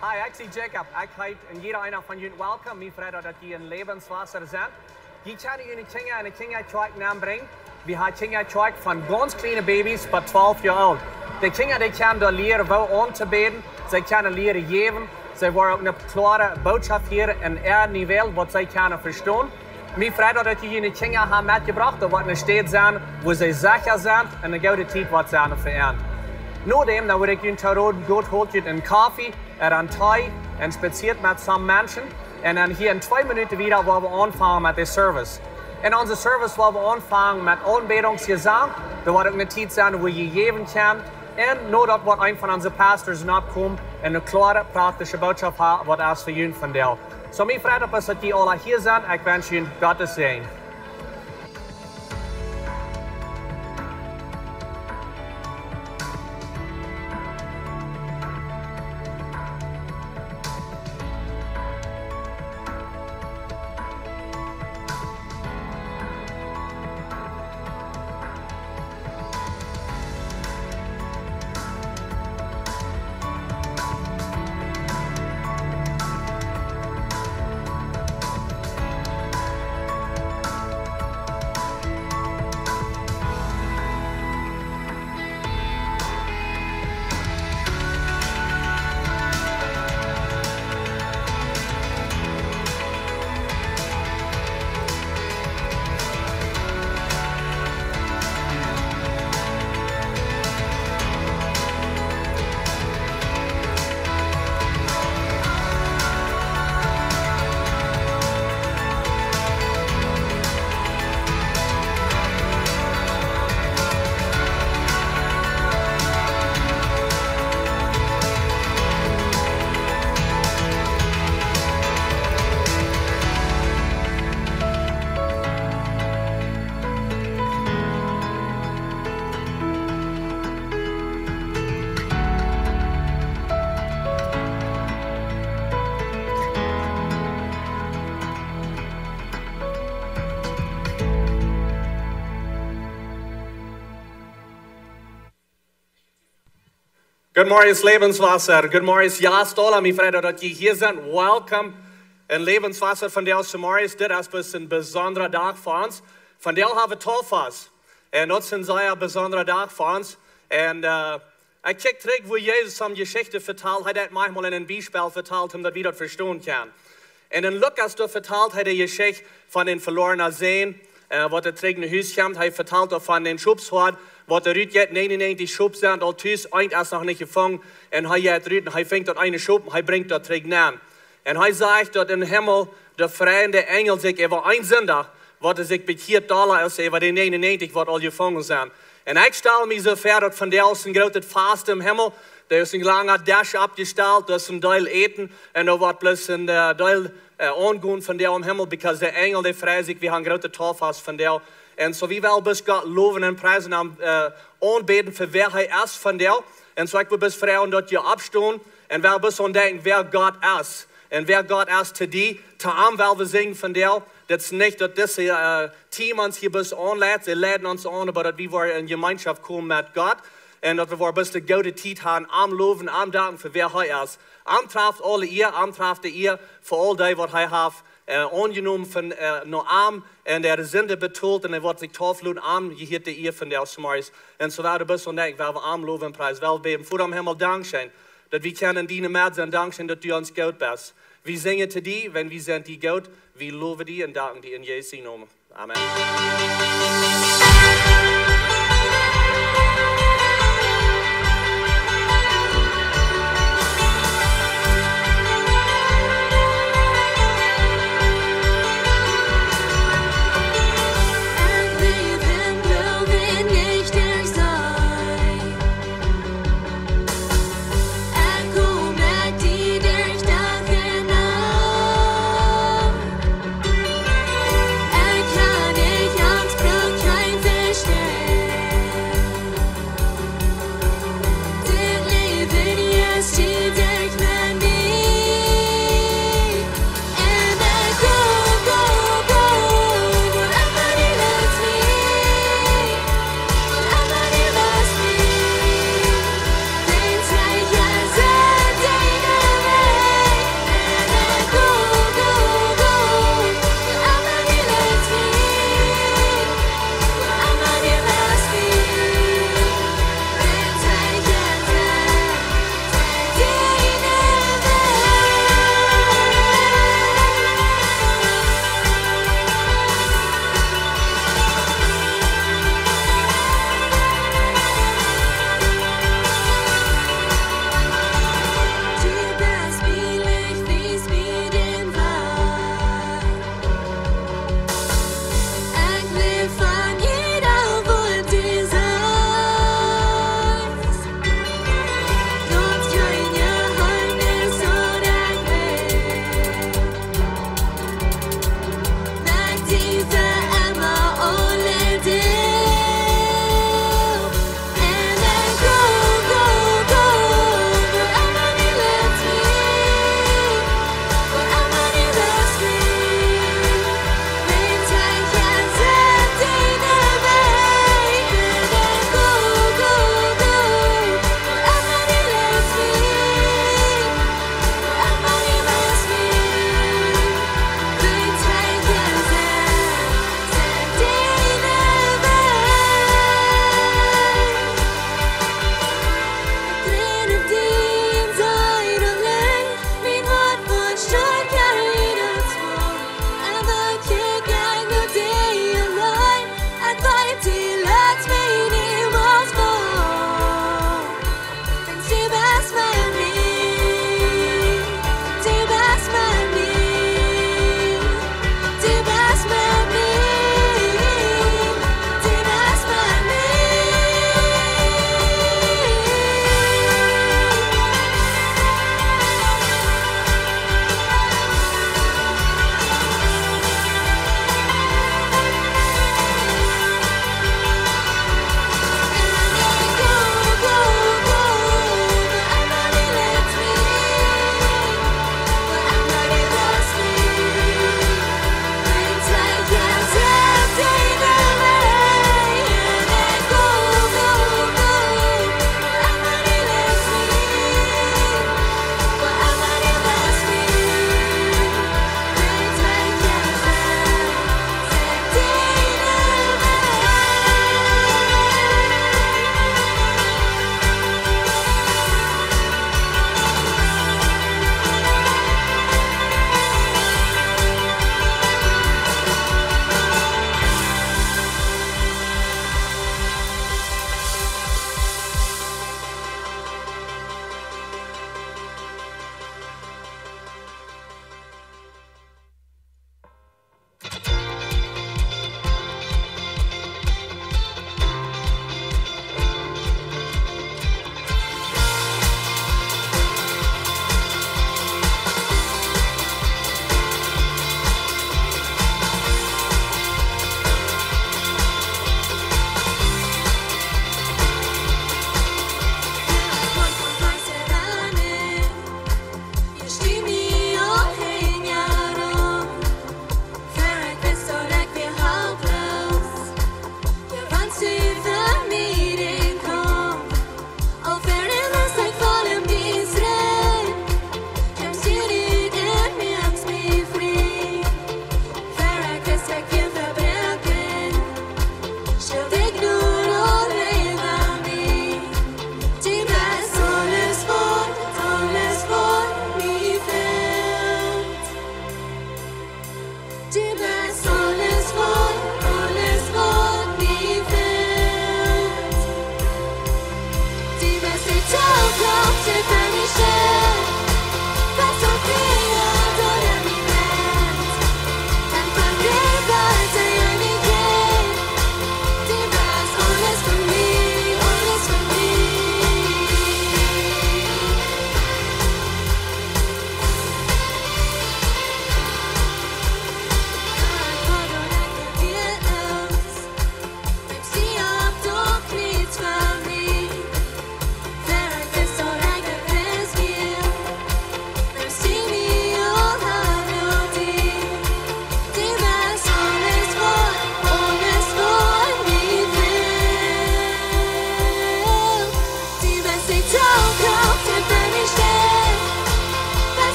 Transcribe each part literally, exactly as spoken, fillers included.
Hi, ekj sie Jacob. Ekj heet en jieda eena von junt welkom. Mie freit daut, daut jie en Lebenswasser sent. Jie kjennen june Kjinja en de Kjinjakjoakj nenbrinjen. Wie haben Kjinjakjoakj von gaunz kjliene Babys bat twalf Joa oolt. De Kjinja, dee kjennen doa lieren, woo auntobäden. See kjennen lieren jäwen. See woaren uk ne kloare Bootschoft hieren en äa Nivel, waut see kjennen vestonen. Mie freit daut, daut jie june Kjinja haben metjebrocht, daut woat ne Städ sennen, wua see secha sent un ne goode Tiet woat sennen fa an. Nodäm, dan wudd ekj junt rooden, goot, holt junt en Koffe, en Tee, un spazieet met some Menschen. Un dan hia en twee Minuten wada, woa wie aunfangen met de Service. En onse Service woa wie aunfangen met Aunbädungsjesang. Doa woat uk ne Tiet sennen, wua jie jäwen kjennen. Un no daut woat een von onse Pastors nopp komen un ne kloare, praktische Bootschoft haben, waut es fa junt vondoag. So, mie freit daut, daut jie aula hia sent. Ekj wensch junt Gottes Säajen. Goodemorjes, Lebenswasser. Goodemorjes, Jast aula. Mie freit daut jie hia sent. Welcome en Lebenswasser vondoag zemorjes. Dit es best een besondra Dach fa ons. Vondoag haben wie Tauffast. Un daut es een sea besondra Dach fa ons. Un, äh, ekj kjikj trigj, woo Jesus soone Jeschicht vetalt. Hee haft maunchmol een Biespel vetalt, om daut wie daut vestonen kjennen. Un en Lukas, doa vetalt hee de Jeschicht von dän veloarnen Sän, äh, waut trigj no Hus kjemt. Hee vetalt doa von dän Schopshoad, waut rut jeit, nienenunnäajentich Schop sent aul tus, eent es noch nich jefungen. Un hee jeit rut un hee finjt daut eene Schop un hee brinjt daut trigj nenn. Un hee sajcht, daut em Himmel de Fräd un de Enjel sikj äwa een Sinda, waut sikj bekjieet, dolla es äwa de nienenunnäajentich, waut aul jefungen sent. Un ekj stal mie soo väa, daut vondoag es een grootet Fast em Himmel. Doa es een langa Desch oppjestalt, doa es een Deel Äten. Un doa woat bloos een, äh, Deel, äh, aungonen vondoag em Himmel, because de Enjel, dee freien sikj, wie haben een grootet Tauffast vondoag. Un so, wie wellen bloos Gott lowen un priesen, am, äh, aunbäden fa wäa hee es vondoag. Un so, ekj well bloos froagen, daut jie oppstonen. Un wie wellen bloos aun denkjen, wäa Gott es. Un wäa Gott es to die, to am well wie sinjen vondoag. Daut es nich daut dise, äh, Team ons hia bloos aunleit, see leiden ons aun, oba daut wie woaren en Jemeenschoft komen met Gott. Un daut wie woaren bloos de goode Tiet haben, am lowen, am danken fa wäa hee es. Am jeft aule Ea, am jeft de Ea fa aul dee, waut hee haft, äh, aunjenomen von, äh, no am un äare Sind betolt un hee woat sikj taufen loten, am jehieet de Ea vondoag zemorjes. Un so woaren wie bloos aun denkjen, wie wellen am lowen un priesen, wie wellen bäden. Voda em Himmel, dankscheen, daut wie kjennen en diene Medd sennen. Dankscheen, daut du ons goot best. Wie sinjen to die, wiels wie sent die goot. Wie lowen die un danken die en Jesus sienen Nomen. Amen. Ekj läw em Gloowen, nich derch Seenen. Ekj go met die derch Dach un Nacht. Ekj ha nich Angst, bruck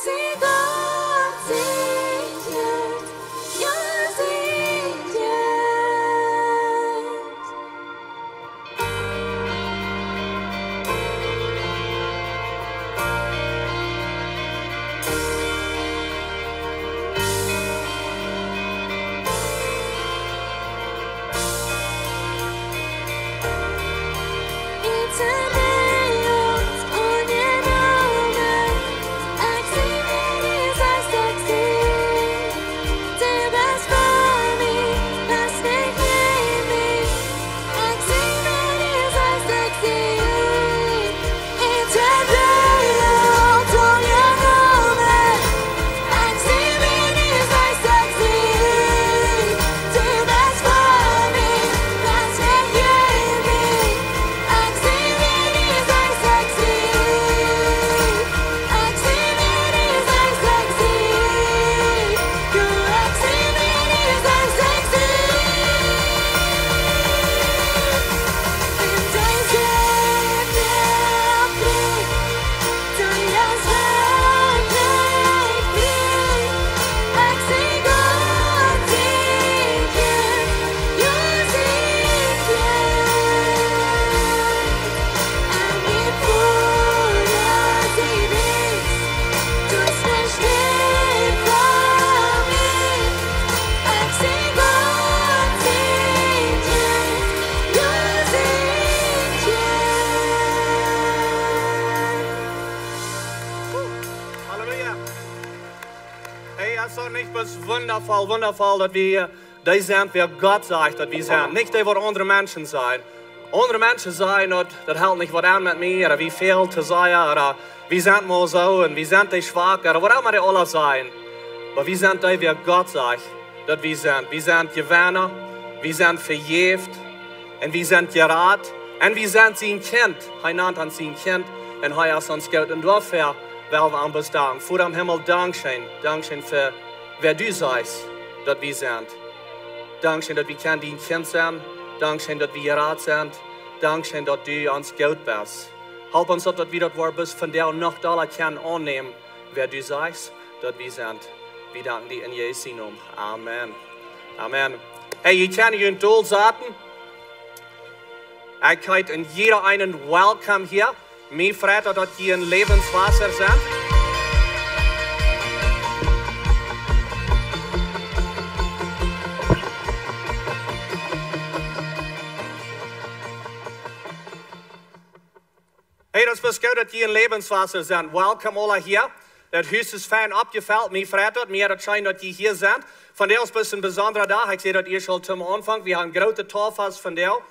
Sing Gott, sing Gott, ja, sing Gott. It's a day of only moment. Accident is a sexy. The best for me, best make me. Accident is a sexy. Halleluja. Hey, es daut nich bloos wundafoll, wundafoll, daut wie hia dee sent, wäa Gott sajcht, daut wie sent? Nich dee, waut aundre Menschen sajen. Aundre Menschen sajen, daut, daut helt nich waut aun met mie, ooda wie fält to sajen, ooda wie sent mau soo un wie sent dee schwak, ooda waut emma dee aula sajen. Oba wie sent dee, wäa Gott sajcht, daut wie sent. Wie sent Jewenna, wie sent vejäft, un wie sent jerat, un wie sent sien Kjint. Hee nant ons sien Kjint, un hee es ons Gott. Un doafäa well wie am bloos danken. Voda em Himmel, dankscheen. Dankscheen fa wäa du sajchst, daut wie sent. Dankscheen, daut wie kjennen dien Kjint sennen. Dankscheen, daut wie jerat sent. Dankscheen, daut du ons Gott best. Help ons daut, daut wie daut Wuat bloos vondoag noch dolla kjennen aunnämen, wäa du sajchst, daut wie sent. Wie danken die en Jesu Nomen. Amen. Amen. Hey, jie kjennen junt dol saten. Ekj heet en jieda eenen welcome hia. Mie freit daut, daut jie en Läwenswota sent. Hey, daut es goot, daut jie en Läwenswota sent. Welcome aula hia. Daut Hus es fein oppjefelt. Mie freit daut, mie daut scheen, daut jie hia sent. Vondoag es een besondra Dach. Ekj see daut hia aul toom Aunfank. Wie haben groote Tofas vondoag.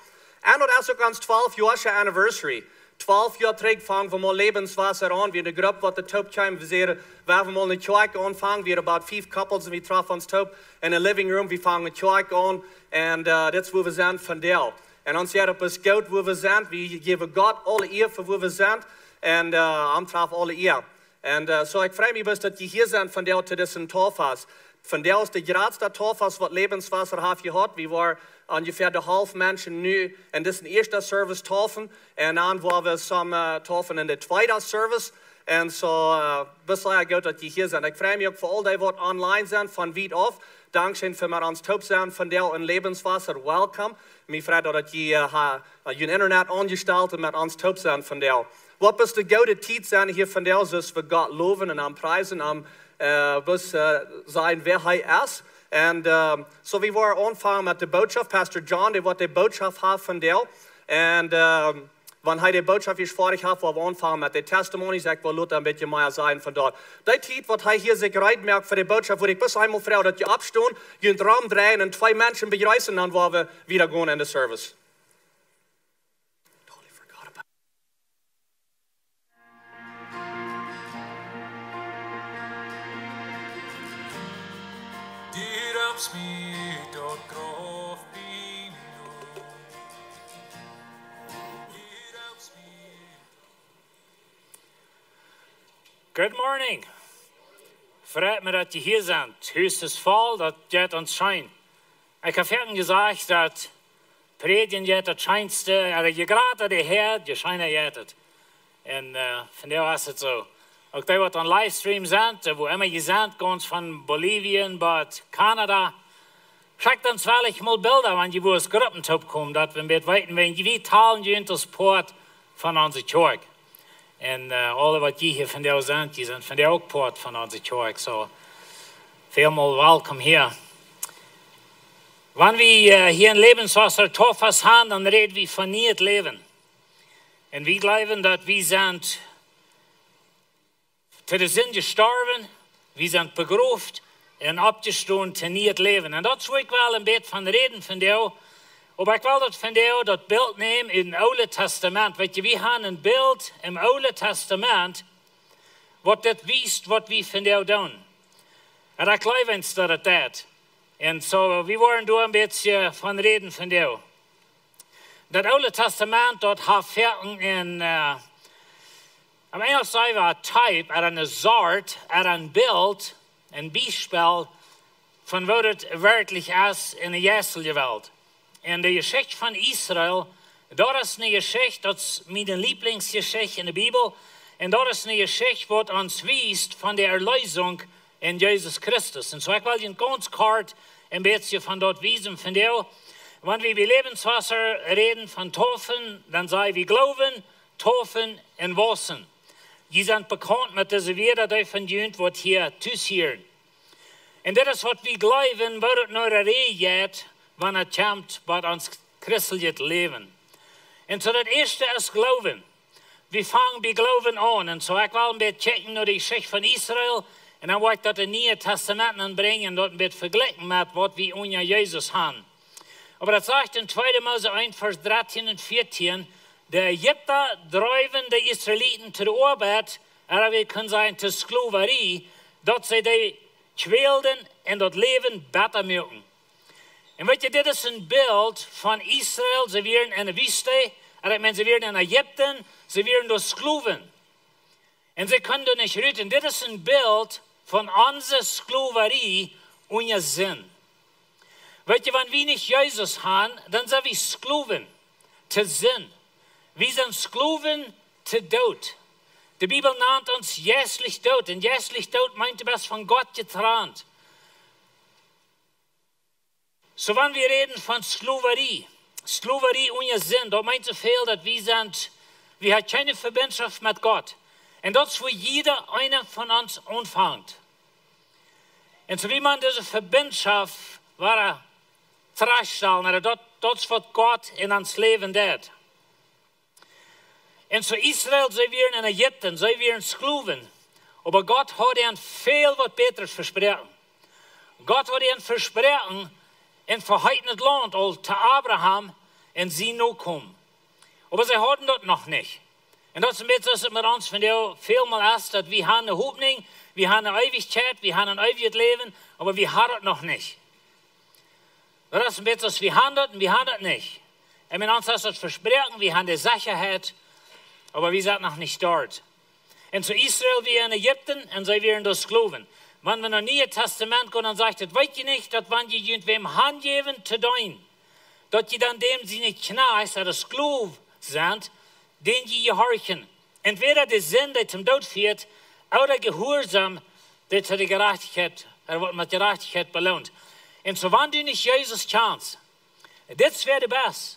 Un daut es uk ons twalf Joa anniversary. Twalf Joa trigj fungen wie met Läwenswota aun. Wie eene Grupp, waut doa toop kjeem, wie säden, wie wellen mol eene Kjoakj aunfangen. Wie hauden about fief couples un wie troffen ons toop en de living room. Wie fungen eene Kjoakj aun. Un, äh, daut es wua wie sent vondoag. Un ons Herr, daut es goot, wua wie sent. Wie jäwen Gott aule Ea fa wua wie sent. Un, äh, am Traff aule Ea. Un, äh, soo, ekj frei mie, daut jie hia sent vondoag to dise Tofas. Vondoag es de jratste Tofas, waut Läwenswota haft jehaut. Wie wieren onjefäa de Halft Menschen nu en disen ieeschten Service taufen. Un dan woa wie some, äh, taufen en de tweede Service. Un soo, äh, daut es sea goot, daut jie hia sent. Ekj frei mie uk fa aul dee, waut online sent, von wiet auf. Dankscheen fa met ons toop sennen vondoag en Läwenswota. Welcome. Mie freit daut, daut jie, äh, ha, äh, jun Internet aunjestalt un met ons toop sent vondoag. Waut best du goode Tiet sent hia vondoag, soo aus wie Gott lowen un am priesen, am, äh, bloos, äh, sajen, wäa hee es. Un, ähm, soo, wie woaren aunfangen met de Botschaft. Pastor John, dee woat de Botschaft haben vondoag. Un, ähm, wan hee de Botschaft ieescht foadich haft, woa wie aunfangen met de Testimonies. Ekj well lota een bät mea sajen von doa. Dee Tiet, waut hee hia sikj reed moakt fa de Botschaft, wudd ekj bloos eemol froagen, daut jie oppstonen, junt romdreien un twee Menschen bejreessen, dan woa wie wieda gonen en de Service. Totally forgot about. Du rammst mie daut Grauf biem Nomen. Du rammst mie. Good morning. Freit mie, daut jie hia sent. Hus es voll, daut jeit ons scheen. Ekj hab foaken jesajcht, daut prädjen jeit daut scheenste, ooda je jrata de Häad, je scheena jeit et. Un, äh, vondoag es et soo. Uk dee waut aun Livestream sent, äh, wua emma jie sent, gaunz von Bolivien bat Kanada. Schekjt ons wellich mol Bilda, wan jie wua aus Gruppen toopkomen, daut wie een bät weeten, wan jie, wie talen junt aus Poat von onse Kjoakj. Un, äh, aule waut jie hia vondoag sent, jie sent vondoag uk Poat von onse Kjoakj. So, välmol welkom hia. Wan wie, äh, hia en Lebenswasser Tofas han, dan räd wie von nieet Läwen. Un wie jleewen, daut wie sent to de Sind jestorwen, wie sent begroft un oppjestonen to nieet Läwen. Un daut es wua ekj well een bät von räden vondoag. Oba ekj well daut vondoag, daut Bilt nämen ut daut Oole Tastament. Weet jie, wie han een Bilt em Oole Tastament, waut dit wiest, waut wie vondoag doonen. Un ekj jleew eent, daut et deit. Un so, wie woaren doa een bät von räden vondoag. Daut Oole Tastament, daut haft foaken een, äh, opp Enjelsch saj wie a type, ooda een Sort, ooda een Bilt, een Biespel von woo daut werkjlich es en de jeistelje Welt. Un de Jeschicht von Israel, daut es eene Jeschicht, daut es miene Lieblingsjeschicht en de Bibel. Un daut es eene Jeschicht, waut ons wiest von de Erleesunk en Jesus Christus. Un so ekj well junt gaunz kort een bät von daut wiesen vondoag. Wan wie bie Lebenswasser räden von Taufen, dan saj wie Gloowen, Taufen un Wausen. Jie sent bekaunt met dise Wieed, dee von junt waut hia tus hieren. Un dit es waut wie jleewen, woo daut no de Räd jeit, wan et kjemt bat ons christeljet Läwen. Un so daut ieeschte es Gloowen. Wie fangen bie Gloowen aun. Un so ekj well een bät kjikjen no de Jeschicht von Israel. Un dan woa ekj daut en Nieet Tastament aunbrinjen un daut een bät vejlikjen met waut wie unja Jesus han. Oba daut sajcht en tweede Mose eent, Varsch dartieen un vieetieen: De Ägipta dreewen de Israeliten to de Oabeit, ooda wie kjennen sajen, to Sklowarie, daut see dee kjwälden un daut Läwen betta muaken. Un weet jie, dit es een Bilt von Israel. See wieren en de Wiest, ooda ekj meen, see wieren en Ägipten, see wieren doa Sklowen. Un see kunnen doa nich rut. Un dit es een Bilt von onse Sklowarie unja Sind. Weet jie, wan wie nich Jesus han, dan sent wie Sklowen to Sind. Wie sent Sklowen to Doot. De Bibel nant ons jeistlich doot. Un jeistlich doot meent, du best von Gott jetrant. So, wan wie räden von Sklowarie, Sklowarie unja Sind, daut meent soo väl, daut wie sent, wie haben kjeene Vebindschoft met Gott. Un daut es wua jieda eena von ons aunfangt. Un so wie maun dise Vebindschoft wada trajchtstalen, ooda daut, daut es waut Gott en ons Läwen deit. Un so Israel, see wieren en Ägipten, see wieren Sklowen. Oba Gott haud an väl waut Bätret vesproaken. Gott haud an vesproaken een veheetnet Launt aul to Abraham un siene Nokomen. Oba see hauden daut noch nich. Un daut es een bät soo aus et met ons vondoag välmol es, daut wie han ne Hopninj, wie han ne Eewichkjeit, wie han een eewjet Läwen, oba wie han daut noch nich. Daut es een bät soo aus wie han daut un wie han daut nich. Un met ons es daut vesproaken, wie han de Sechaheit, oba wie sent noch nich doa. Un so Israel wia en Ägipten un see wieren doa Sklowen. Wan wie no Nieet Tastament gonen, dan sajcht et, weet jie nich, daut wan jie junt wäm hanjäwen to deenen, daut jie dan däm siene Kjnajchts ooda Sklow sent, dän jie jehorchen? Entwäda de Sind, dee toom Doot fieet, ooda Jehuarsaum, dee to de Jerajchtichkjeit, ooda woat met Jerajchtichkjeit beloont. Un so wan du nich Jesus kjanst, dit es wäa du best.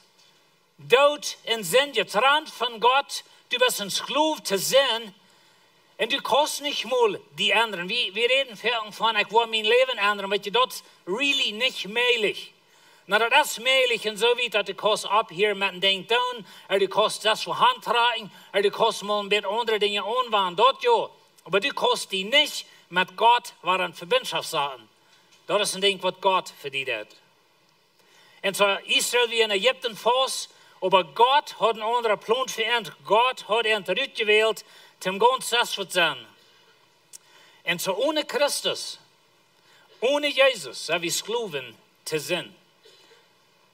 Doot en Sind, jetrant von Gott, du best een Sklow to Sind, un du kaust nich mol die endren. Wie, wie räden foaken von, ekj well mien Läwen endren, weet jie, daut es really nich mäajlich. Na, daut es mäajlich en soo wiet, daut du kaust opphieren met een Dinkj doonen, ooda du kaust daut wua han trakjen, ooda du kaust mol een bät aundre Dinja aunwanen, daut jo. Oba du kaust die nich met Gott wada en Vebindschoft saten. Daut es een Dinkj waut Gott fa die deit. Un so Israel wia en Ägipten faust, oba Gott haud een aundren Plon fa an. Gott haud an rutjewält, toom gaunz sest waut sennen. Un so one Christus, one Jesus, sent wie Sklowen to Sind.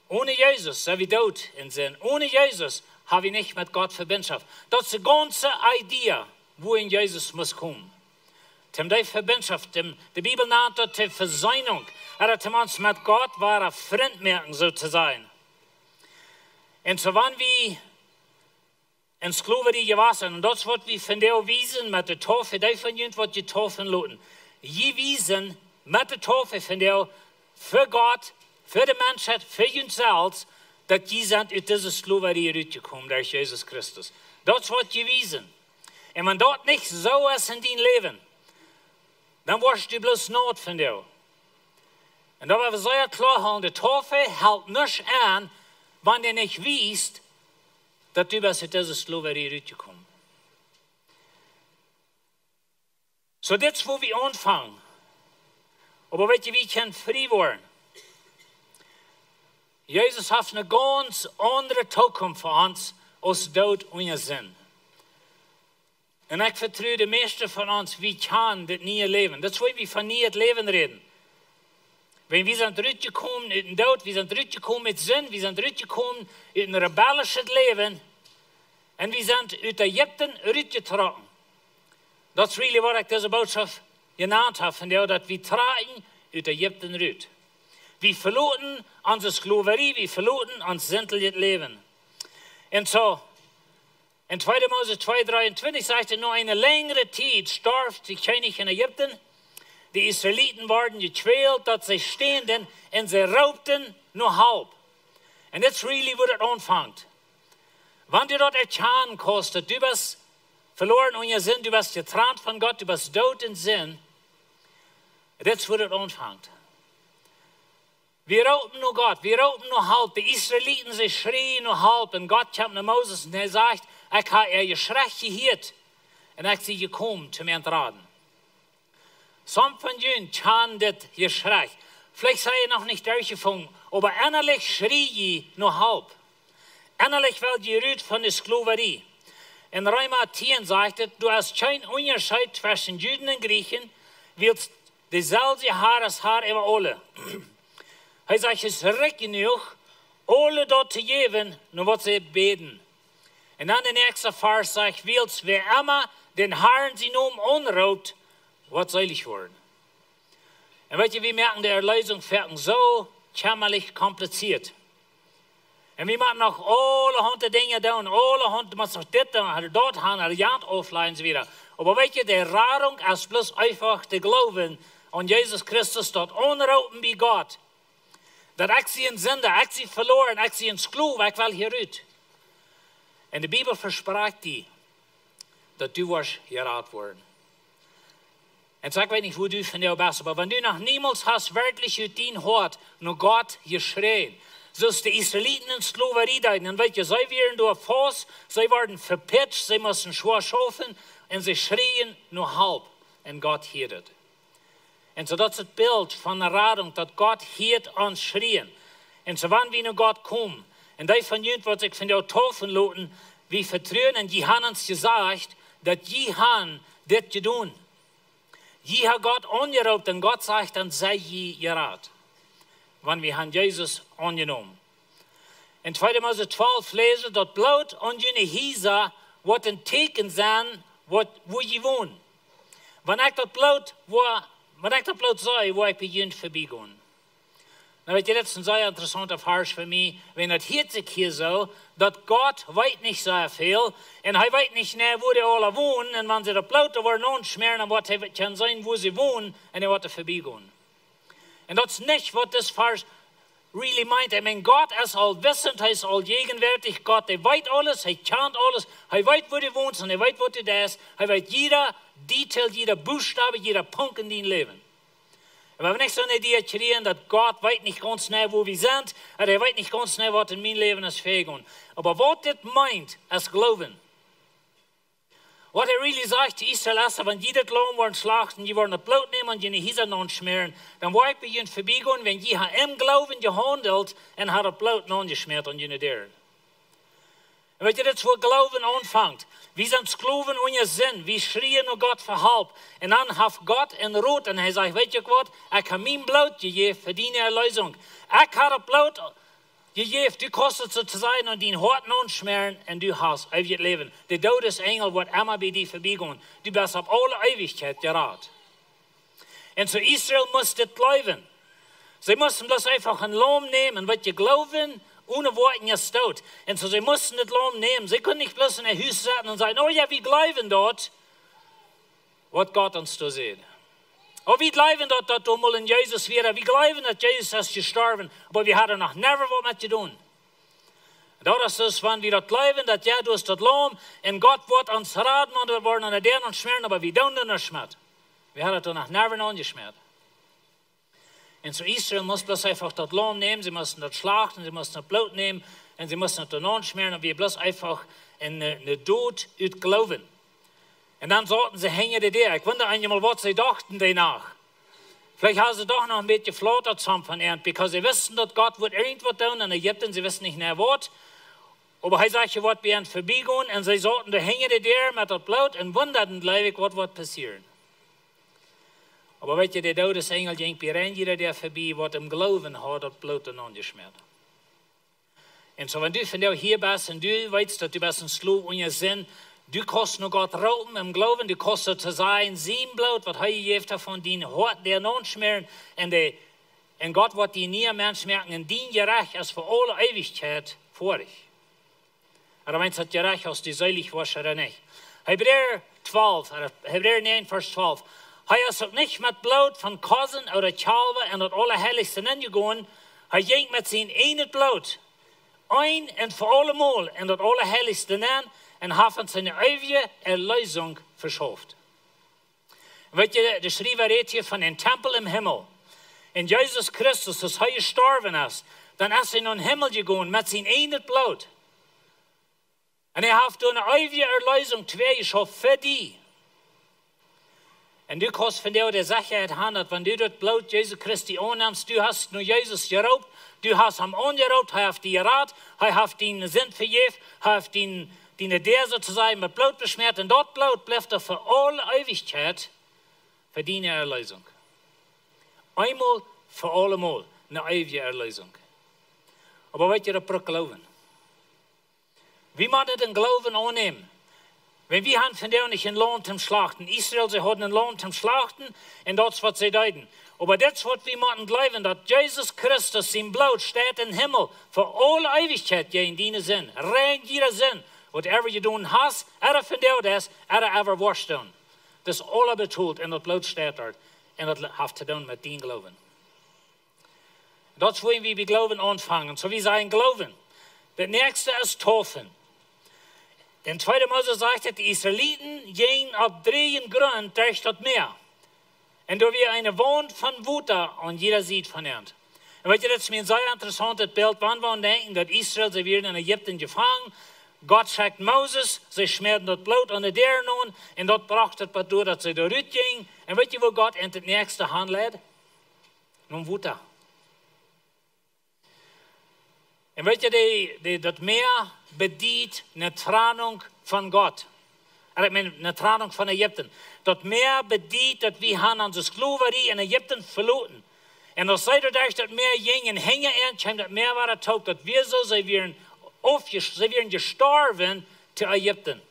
One Jesus sent wie doot en Sind. One Jesus ha wie nich met Gott Vebindschoft. Daut es de gaunze Idee, wua en Jesus must komen. Toom dee Vebindschoft, toom, de Bibel nant daut de Vesöhnung, ooda toom ons met Gott wada Frint moaken, soo to sajen. Un so wan wie en Skloverie jewast sent. Un daut es waut wie vondoag wiesen met de Taufe, dee von junt waut jie taufen loten. Jie wiesen met de Taufe vondoag fa Gott, fa de Menschheit, fa junt selfst, daut jie sent ut dise Skloverie rutjekomen derch Jesus Christus. Daut es waut jie wiesen. Un wan daut nich soo es en dien Läwen, dan woascht du bloos Noot vondoag. Un daut woa wie sea kloa hoolen, de Taufe halpt nuscht aun, wan du nich weetst, daut du best ut dise Skloverie rutjekomen. Soo, dit es wua wie aunfangen. Oba weetst du, wie kjennen frie woaren. Jesus haft eene gaunz aundre Tookunft fa ons aus Doot unja Sind. Un ekj vetru, de mieeschte von ons, wie kjanen dit niee Läwen. Daut es wua wie von nieet Läwen räden. Wan wie sent rutjekomen ut dän Doot, wie sent rutjekomen ut Sind, wie sent rutjekomen ut een rebellischet Läwen. Un wie sent ut Ägipten rutjetrocken. Daut es really waut ekj dise Bootschoft jenant hab, vondoag, daut wie trocken ut Ägipten rut. Wie veloten onse Skloverie, wie veloten ons sindlichet Läwen. Un soo, en tweede Mose twee dreeuntwintich sajcht et: "Noch eene längere Tiet storf de König in Ägipten. De Israeliten worden jekwält, daut see ständen un see roopten no Help." Un dit es really wua et aunfangt. Wan du daut erkjanen kaust, daut du best veloren unja Sind, du best jetrant von Gott, du best doot en Sind, dit es wua et aunfangt. Wie roopen no Gott, wie roopen no Help. De Israeliten, see schrieen no Help. Un Gott kjemt no Moses un hee sajcht: "Ekj hab äa Jeschrei jehieet. Un ekj sie jekomen toom an raden." Somje von junt kjanen dit Jeschrei. Veleicht sie jie noch nich derchjefungen, oba ennalich schrie jie no Help. Ennalich well jie rut von de Skloverie. En Reema tieen sajcht et: "Doa es kjeen Unjascheet tweschen Juden un Griechen, wiels deeselwje Har es Har äwa aule." Hee sajcht: "Es rikj jenuach, aule daut to jäwen, no waut see bäden." Un dan de näakjste Varsch sajcht: "Wiels wäa emma dän Harn sienen Nomen aunroopt, woat seelich woaren." Un weetst du, wie moaken de Erlösung foaken soo kjämmalich kompliziert. Un wie motten noch aulahaunt Dinja doonen, aulahaunt, du motst noch dit doonen, daut han, de Jant auflajen un soo wieda. Oba weetst du, de Radunk es bloos eefach de Gloowen aun Jesus Christus, daut aunroopen bie Gott. Daut ekj sie een Sinda, ekj sie veloren, ekj sie een Sklow, ekj well hia rut. Un de Bibel vesprajcht die, daut du woascht jerat woaren. Un soo, ekj weet nich, wua du vondoag best, oba wan du noch niemols hast werkjlich ut dien Hoat no Gott jeschräen, soo aus de Israeliten en Skloverie deeden, dan weetst du, see wieren doa faust, see worden vepitscht, see musten schwoa schaufen, un see schrieen no Help, un Gott hieed et. Un soo, daut es et Bilt von de Radunk, daut Gott hieet ons Schrieen. Un soo, wan wie no Gott komen, un dee von junt, waut sikj vondoag taufen loten, wie vetruen, un jie han ons jesajcht, daut jie han dit jedonen. Jie ha Gott aunjeroopt, un Gott sajcht, dan sie jie jerat. Wan wie han Jesus aunjenomen. En tweede Mose twalf läsen: "Daut Bloot aun june Hiesa woat een Tieekjen sennen, waut, wua jie wonen." Wan ekj daut Bloot, wua, wan ekj daut Bloot see, woa ekj bie junt verbiegonen. Nu weetst du, dit es een sea interessaunta Varsch fa mie, wiels daut hieet sikj hia soo, daut Gott weet nich sea väl, un hee weet nich, nä, wua dee aula wonen, un wan see daut Bloot doa woaren aunschmäaren, dan woat hee kjennen seenen, wua see wonen, un hee woat doa verbiegonen. Un daut es nich, waut dit Varsch really meent. Ekj meen, Gott es aulwissend, hee es auljäajenwoatich. Gott, hee weet aules, hee kjant aules, hee weet, wua du wonst, un hee weet, waut du deist. Hee weet jieda Detail, jieda Buchstaba, jieda Punkt en dien Läwen. Un wie motten nich soone Idee kjrieen, daut Gott weet nich gaunz jeneiw, wua wie sent, un hee weet nich gaunz jeneiw, waut en mien Läwen es väajegonen. Oba waut dit meent, es Gloowen. Waut hee really sajcht to Israel es, wan jie dit Laum woaren schlachten, jie woaren daut Bloot nämen un june Hiesa naunschmäaren, dan woa ekj bie junt verbiegonen, wiels jie ha em Gloowen jehaundelt un ha daut Bloot naunjeschmäat aun june Däaren. Un weetst du, dit es wua Gloowen aunfangt. Wie sent Sklowen unja Sind, wie schrieen no Gott fa Help. Un dan haft Gott een Rot un hee sajcht: "Weetst du waut? Ekj ha mien Bloot jejäft fa diene Erlösung. Ekj ha daut Bloot jejäft, du kaust et soo to sajen aun dien Hoat aunschmäaren un du hast eewjet Läwen. De Doodesenjel woat emma bie die verbiegonen. Du best opp aule Eewichkjeit jerat." Un soo Israel must dit gloowen. See musten bloos eefach een Laum nämen, waut jie gloowen, Onen Woakjen es doot. Un soo, see musten daut Laum nämen. See kunnen nich bloos en äa Hus sitten un sajen: "Oh jo, wie jleewen daut, waut Gott ons doa sajcht. Oh, wie jleewen daut, daut doa mol een Jesus wia. Wie jleewen, daut Jesus es jestorwen. Oba wie haben noch never waut met jedonen." Daut es soo, wan wie daut jleewen, daut jo, doa es daut Laum, un Gott woat ons raden, wan wie woaren aun de Däa aunschmäaren, oba wie doonen doa nuscht met. Wie haben daut noch never aunjeschmäat. Un soo Israel must bloos eefach daut Laum nämen, see musten daut schlachten, see musten daut Bloot nämen, un see musten daut doa aunschmäaren, un wia bloos eefach een, een, een Doot ut Gloowen. Un dan sauten see hinja de Däa. Ekj wunda eenjemol, waut see dochten doano. Veleicht hauden see doch noch een bät jeflotat, some von an, because see wisten, daut Gott wudd irjentwaut doonen en Ägipten, see wisten nich nä waut. Oba hee säd, hee wudd bie an verbiegonen, un see sauten doa hinja de Däa met daut Bloot un wundaden, jleew ekj, waut wudd passieren. Oba weet jie, de Doodesenjel jinkj bie rein jieda Däa verbie, waut em Gloowen haud daut Bloot doa aunjeschmäat. Un soo, wan du vondoag hia best un du weetst, daut du best een Sklow unja Sind, du kaust no Gott roopen em Gloowen, du kaust soo to sajen sien Bloot, waut hee jejäft haft, von dien Hoat doa aunschmäaren, un de, un Gott woat die een niea Mensch moaken, un dien Jerecht es fa aule Eewichkjeit fa die. Oba wan daut Jerecht, aus du seelich woascht ooda nich. Hebräa twalf, ooda Hebräa näajen, Varsch twalf. Hee es uk nich met Bloot von Kosen ooda Kjalwa en daut Aulaheilichste nenjegonen. Hee jinkj met sien eejnet Bloot een un fa aulemol en daut Aulaheilichste nen un haft ons eene eewje Erleesunk veschauft. Weet jie, de Schriewa rät hia von een Tempel em Himmel. Un Jesus Christus, aus hee jestorwen es, dan es hee nom Himmel jegonen met sien eejnet Bloot. Un hee haft doa eene eewje Erleesunk twei jeschauft fa die. Un du kaust vondoag de Sechaheit haben, daut wan du daut Bloot Jesu Christi aunnemst, du hast nu Jesus jeroopt, du hast am aunjeroopt, hee haft die jerat, hee haft diene Sind vejäft, hee haft dien, diene Däa soo to sajen met Bloot beschmäat, un daut Bloot blift doa fa aule Eewichkjeit fa diene Erleesunk. Eemol fa aulemol eene eewje Erleesunk. Oba weet jie, daut brukt Gloowen. Wie motten daut em Gloowen aunnämen. Wan wie haben vondoag nich een Laum toom Schlachten. Israel, see hauden een Laum toom Schlachten, un daut es, waut see deeden. Oba dit es, waut wie motten jleewen, daut Jesus Christus sien Bloot steit em Himmel fa aule Eewichkjeit jäajen diene Sind. Rein jieda Sind, whatever jedonen hast, ooda vondoag deist, ooda ever woascht doonen. Daut es aula betolt, un daut Bloot steit doa. Un daut haft to doonen met dien Gloowen. Daut es, wua wie bie Gloowen aunfangen. Soo, wie sajen Gloowen. Daut näakjste es Taufen. En tweede Mose sajcht daut, de Israeliten jinjen opp dreajen Grunt derch daut Mäa. Un doa wia eene Waunt von Wota aun jieda Sied von an. Un weet jie, daut es mie een sea interessauntet Bilt, wan wie aun denkjen, daut Israel, see wieren en Ägipten jefangen. Gott schekjt Moses, see schmäarden daut Bloot aun de Däaren aun, un daut brocht daut bat doa, daut see doa rut jinjen. Un weet jie, wua Gott an daut näakjste hanleid? Nom Wota. Un weet jie, de, de, daut Mäa bediet eene Trennunk von Gott. Ooda ekj meen, eene Trennunk von Ägipten. Daut Mäa bediet, daut wie haben onse Sklowarie en Ägipten veloten. Un aus see doa derch daut Mäa jinjen, hinja an kjeem daut Mäa wada toop, daut wia soo, see wieren aufjes-, see wieren jestorwen to Ägipten.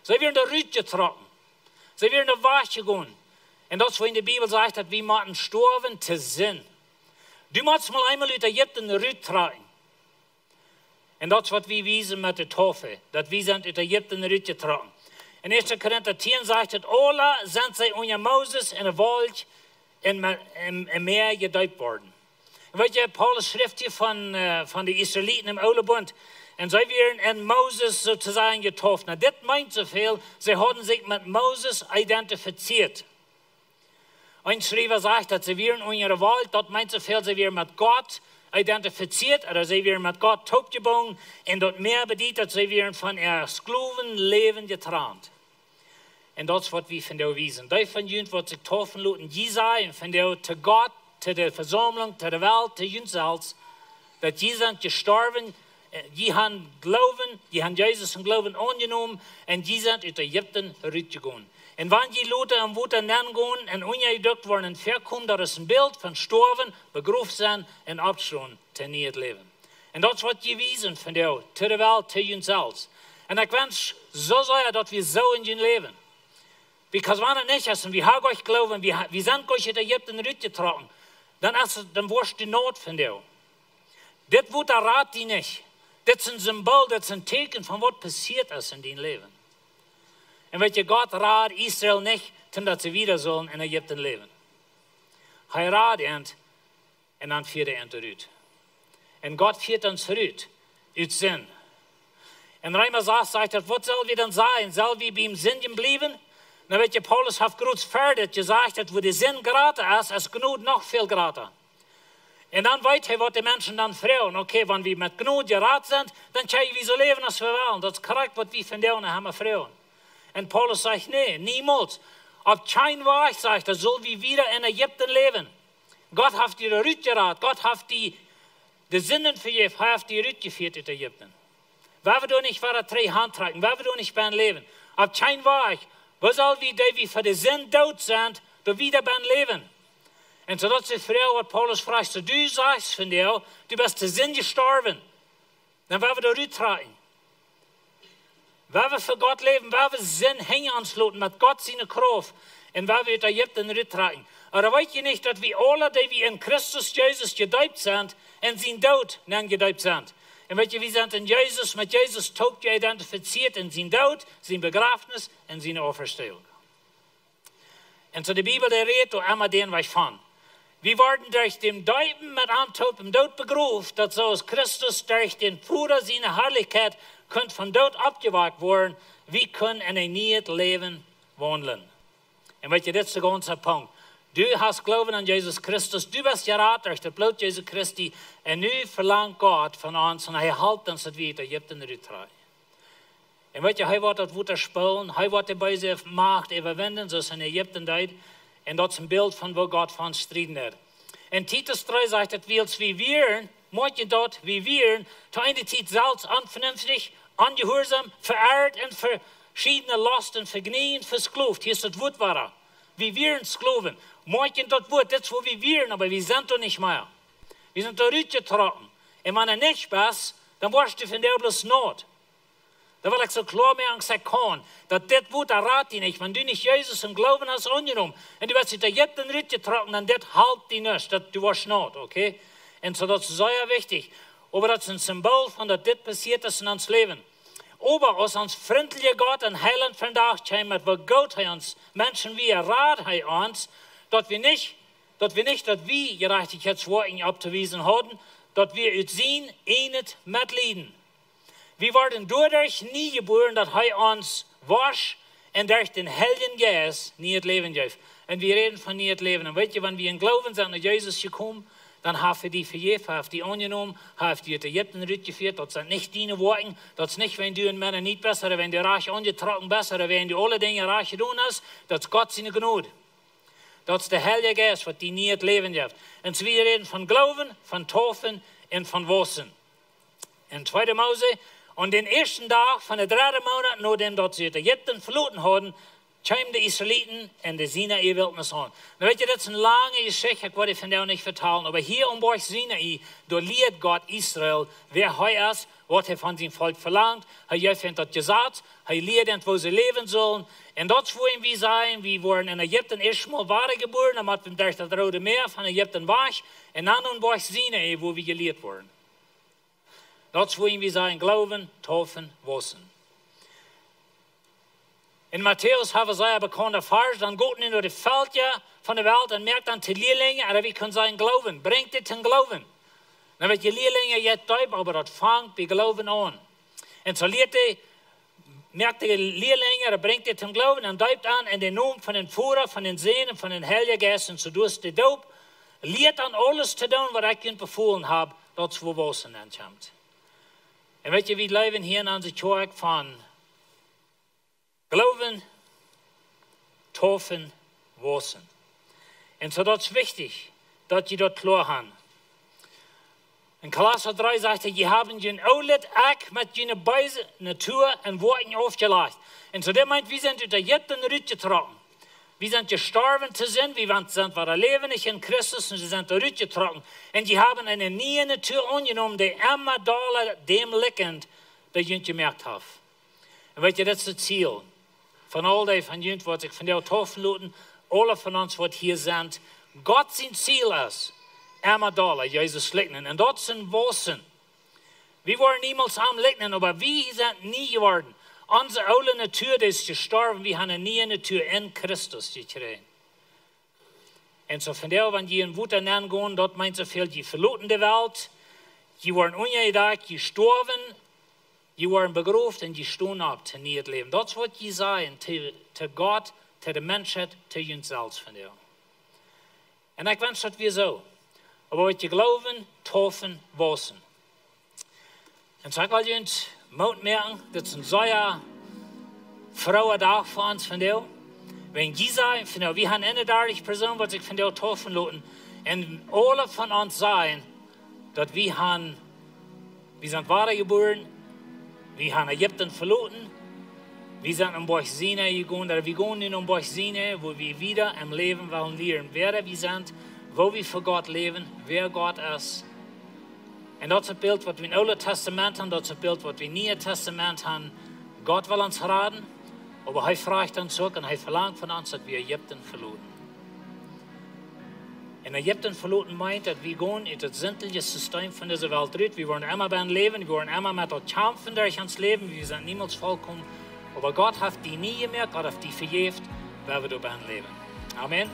See wieren doa rutjetrocken. See wieren doa wajchjegonen. Un daut es, wua en de Bibel sajcht, daut wie motten stoawen to Sind. Du motst mol eemol ut Ägipten ruttrakjen. Un daut es, waut wie wiesen met de Taufe, daut wie sent ut Ägipten rutjetrocken. En Ieeschte Korinta tieen sajcht daut, aula sent see unja Moses en de Wolkj em, em, em Mäa jedeept worden. Un weet jie, Paulus schrift hia von, äh, von de Israeliten em Oolen Bunt. Un see wieren en Moses soo to sajen jetauft. Nu, dit meent soo väl, see hauden sikj met Moses identifizieet. Een Schriewa sajcht, daut see wieren unja de Wolkj, daut meent soo väl, see wieren met Gott identifizieet, ooda see wieren met Gott toopjebungen, un daut Mäa bediet, daut see wieren von äa Sklowenläwen jetrant. Un daut es, waut wie vondoag wiesen. Dee von junt, waut sikj taufen loten, jie sajen vondoag to Gott, to de Vesaumlunk, to de Welt, to junt selfst, daut jie sent jestorwen, äh, jie haben Gloowen, jie haben Jesus em Gloowen aunjenomen, un jie sent ut Ägipten rutjegonen. Un wan jie lota em Wota nengonen un unjajedukt woaren un väakomen, daut es een Bilt von stoawen, begroft sennen un oppstonen to een nieet Läwen. Un daut es, waut jie wiesen vondoag to de Welt, to junt selfst. Un ekj wensch soo sea, daut wie soo en junt läwen. Because wan et nich es, un wie haben goanich Gloowen, wie ha-, wie sent goanich ut Ägipten rutjetrocken, dan es et, dan woascht du Noot vondoag. Dit Wota rat die nich. Dit es een Symbool, dit es een Tieekjen von waut passieet es en dien Läwen. Un weet jie, Gott rad Israel nich, toom daut see wieda sullen en Ägipten läwen. Hee rad an un dan fieed hee an rut. Un Gott fieet ons rut ut Sind. En Reema sas sajcht daut: Waut sell wie dan sajen? Sell wie biem Sindjen bliewen? Dan weet jie, Paulus haft groot fäadet jesajcht, daut wua de Sind jrata es, es Jnod noch väl jrata. Un dan weet hee, waut de Menschen dan froagen. Okay, wan wie met Jnod jerat sent, dan kjenn wie soo läwen aus wie wellen. Daut es krakjt, waut wie vondoag emma froagen. Un Paulus sajcht: Nä, niemols. Opp kjeen Wajch, sajcht hee, sull wie wieda en Ägipten läwen. Gott haft die rutjerat, Gott haft die de Sinden vejäft, hee haft die rutjefieet ut Ägipten. Wie woaren doa nich wieda trigj han trakjen, wie woaren doa nich bennen läwen. Opp kjeen Wajch. Woo sell wie, dee wie fa de Sind doot sent, doa wieda bennen läwen? Un soo daut es de Froag, waut Paulus fruach. Soo, du sajchst vondoag, du best de Sind jestorwen. Dan woa wie doa ruttrakjen. Woa wie fa Gott läwen, woa wie Sind hinja ons loten met Gott siene Krauft. Un woa wie ut Ägipten ruttrakjen. Oba weet jie nich, daut wie aule, dee wie en Christus Jesus jedeept sent, en sien Doot nenn jedeept sent? Un weet jie, wie sent en Jesus, met Jesus toop jeidentifiziert en sien Doot, sien Bejrafnis un siene Auferstehung. Un soo de Bibel, dee rät doa emma dän Wajch von: Wie worden derch daut Deepen met am toop em Doot begroft, daut soo aus Christus derch dän Voda siene Harlichkjeit kunn vom Doot oppjewakjt woaren, wie kjennen en een nieet Läwen waundlen. Un weet jie, dit es de gaunze Punkt. Du hast Gloowen aun Jesus Christus, du best jerat derch daut Bloot Jesu Christi, un nu velangt Gott von ons, un hee halpt ons, daut wie ut Ägipten ruttrakjen. Un weet jie, hee woat daut Wota spoolen, hee woat de beese Macht äwawinjen, soo aus hee en Ägipten deed. Un daut es een Bilt von woo Gott fa ons strieden deit. En Titus dree sajcht daut: Wiels wie wieren, moakj daut, wie wieren to eene Tiet selfst onvenenftich, onjehuarsom, veirrt un veschiedne Losten un Vejnäajen vesklowt. Hia es daut Wuat wada. Wie wieren Sklowen. Moakj daut Wuat, dit es woo wie wieren, oba wie sent doa nich mea. Wie sent doa rutjetrocken. Un wan du nich best, dan woascht du vondoag bloos naut. Daut well ekj soo kloa moaken aus ekj kaun, daut dit Wuat, daut rat die nich. Wan du nich Jesus em Gloowen hast aunjenomen un du best ut Ägipten rutjetrocken, dan dit halpt die nuscht, daut du woascht naut, okay? Un soo, daut es sea wichtich. Oba daut es een Symbool von daut dit passieet es en ons Läwen. Oba aus ons frintlicha Gott un Heilaunt vondoag kjeem, met woo goot hee ons Menschen wia, rad hee ons, daut wie nich, daut wie nich, daut wie Jerajchtichkjeitswoakjen auftowiesen hauden, daut wie ut sien ieejnet Metleet. Wie worden doaderch nie jebuaren, daut hee ons wosch un derch dän Heiljen Jeist nieet Läwen jeef. Un wie räden von nieet Läwen. Un weet jie, wan wie em Gloowen sent no Jesus jekomen, dan haft hee die vejäft, hee haft die aunjenomen, hee haft die ut Ägipten rutjefieet. Daut sent nich diene Woakjen, daut es nich, wiels du een Mennonit best, ooda wiels du rajcht aunjetrocken best, ooda wiels du aule Dinja rajcht jedonen hast. Daut es Gott siene Jnod. Daut es de Heilje Jeist, waut die nieet Läwen jeft. Un soo wie räden von Gloowen, von Taufen un von Wausen. En tweede Mose, aun dän ieeschten Dach von dän dredden Moonat, nodäm daut see Ägipten veloten hauden, kjeemen de Israeliten en de Sinai Wiltnis aun. Nu weet jie, daut es eene lange Jeschicht, ekj woa dee vondoag nich vetalen, oba hia aum Boajch Sinai, doa lieed Gott Israel, wäa hee es, waut hee von sien Volkj velangt. Hee jeef an daut Jesaz, hee lieed an, woo see läwen sullen. Un daut es wuarom wie sajen, wie worden en Ägipten ieeschtmol wadajebuaren, dan mott wie derch daut Roode Mäa von Ägipten wajch, un dan aum Boajch Sinai, wua wie jelieet worden. Daut es wuarom wie sajen: Gloowen, Taufen, Wausen. En Matäus hab wie sea bekaunde Varsch: Dan got nu no de Velkja von de Welt un moakt an to Lielinja, ooda wie kjennen sajen Gloowen, brinjt dee toom Gloowen. Dan woat jie Lielinja, jie deepen, oba daut fangt bie Gloowen aun. Un soo lieet hee, moakt de Lielinja, ooda brinjt dee toom Gloowen un deept an en dän Nomen von dän Voda, von dän Sän un von dän Heiljen Jeist. Un soo deit dee Doop, lieet an aules to doonen, waut ekj junt befolen hab. Daut es wua Wausen ankjemt. Un weet jie, wie läwen hia en onse Kjoakj von Gloowen, Taufen, Wausen. Un soo, daut es wichtich, daut jie daut kloa haben. En Kolossa dree sajcht hee: Jie haben jun oolet Ekj met june beese Natua un Woakjen aufjelajcht. Un soo, daut meent, wie sent ut Ägipten rutjetrocken. Wie sent jestorwen to Sind, wie sent wada läwendich en Christus un wie sent rutjetrocken. Un jie haben eene niee Natua aunjenomen, dee emma dolla däm likjent, dee junt jemoakt haft. Un weet jie, daut es daut Ziel von aul dee von junt, waut sikj vondoag taufen loten, aule von ons, waut hia sent. Gott sien Ziel es, emma dolla Jesus likjnen. Un daut es een Wausen. Wie woaren niemols am likjnen, oba wie sent nie jeworden. Onse oole Natua, dee es jestorwen, wie haben eene niee Natua en Christus jekjräajen. Un soo vondoag, wan jie en Wota nenn gonen, daut meent soo väl, jie veloten de Welt, jie woaren unjajedakjt, jie stoawen, jie woaren begroft un jie stonen opp to nieet Läwen. Daut es waut jie sajen to, to Gott, to de Menschheit, to junt selfst vondoag. Un ekj wensch daut wia soo. Oba waut jie gloowen, taufen, wausen. Un soo ekj well junt Moot moaken, dit es een sea frooa Dach fa ons vondoag. Wan jie sajen vondoag, wie haben eenendartich Persoonen waut sikj vondoag taufen loten. Un aule von ons sajen daut wie haben, wie sent wada jebuaren, wie haben Ägipten veloten, wie sent no Boajch Sinai jegonen, daut wie gonen nu no Boajch Sinai, wua wie wada em Läwen wellen lieren, wäa wie sent, woo wie fa Gott läwen, wäa Gott es. Un daut es daut Bilt waut wie em Oolen Tastament haben, daut es daut Bilt waut wie em Nieen Tastament haben. Gott well ons raden, oba hee frajcht ons uk un hee velangt von ons daut wie Ägipten veloten. Un Ägipten veloten meent daut wie gonen ut daut sintliche System von dise Welt rut. Wie woaren emma bie am läwen, wie woaren emma met daut kjamfen derch ons Läwen, wie sent niemols vollkomen. Oba Gott haft die nie jemoakt, Gott haft die vejäft, wiels wie doabie läwen. Amen.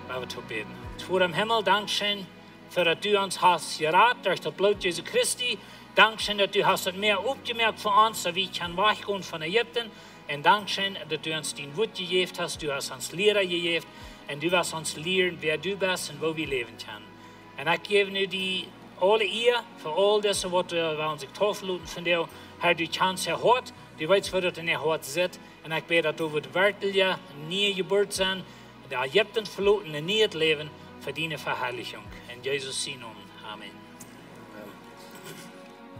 Lot ons toop bäden. Voda em Himmel, dankscheen fa daut du ons hast jerat derch daut Bloot Jesu Christi. Dankscheen daut du hast daut Mäa opjemoakt fa ons, daut wie kjennen wajchgonen von Ägipten. Un dankscheen daut du ons dien Wuat jejäft hast, du hast ons Liera jejäft. Un du woascht ons lieren wäa du best un woo wie läwen kjennen. Un ekj jäw nu die aule Ea fa aul dise waut doa wellen sikj taufen loten vondoag. Herr, du kjanst äa Hoat, du weetst woo daut en äa Hoat sitt. Un ekj bäd daut doa woat werkjlich eene niee Jeburt sennen, daut Ägipten veloten un nieet Läwen fa diene Verharlichunk. En Jesus sien Nomen. Amen.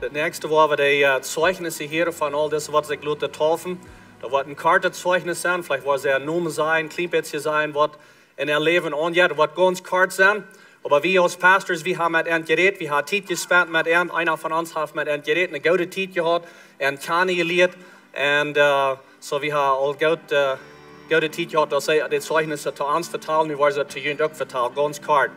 Daut näakjste woa wie de, äh, Zeijnisse hieren von aul dise waut sikj loten taufen. Daut woat een kortet Zeijnis sennen, veleicht woa see äa Nomen sajen, kjlien bät sajen waut en äa Läwen aunjeit, daut woat gaunz kort sennen. Oba wie aus Pastors, wie haben met an jerät, wie haben Tiet jespent met an, eena von ons haft met an jerät, eene goode Tiet jehaut, an kjanen jelieet. Un, äh, soo wie haben aul goot, äh, goode Tiet jehaut, daut see de Zeijnisse to ons vetalen, nu woaren see to junt uk vetalen, gaunz kort.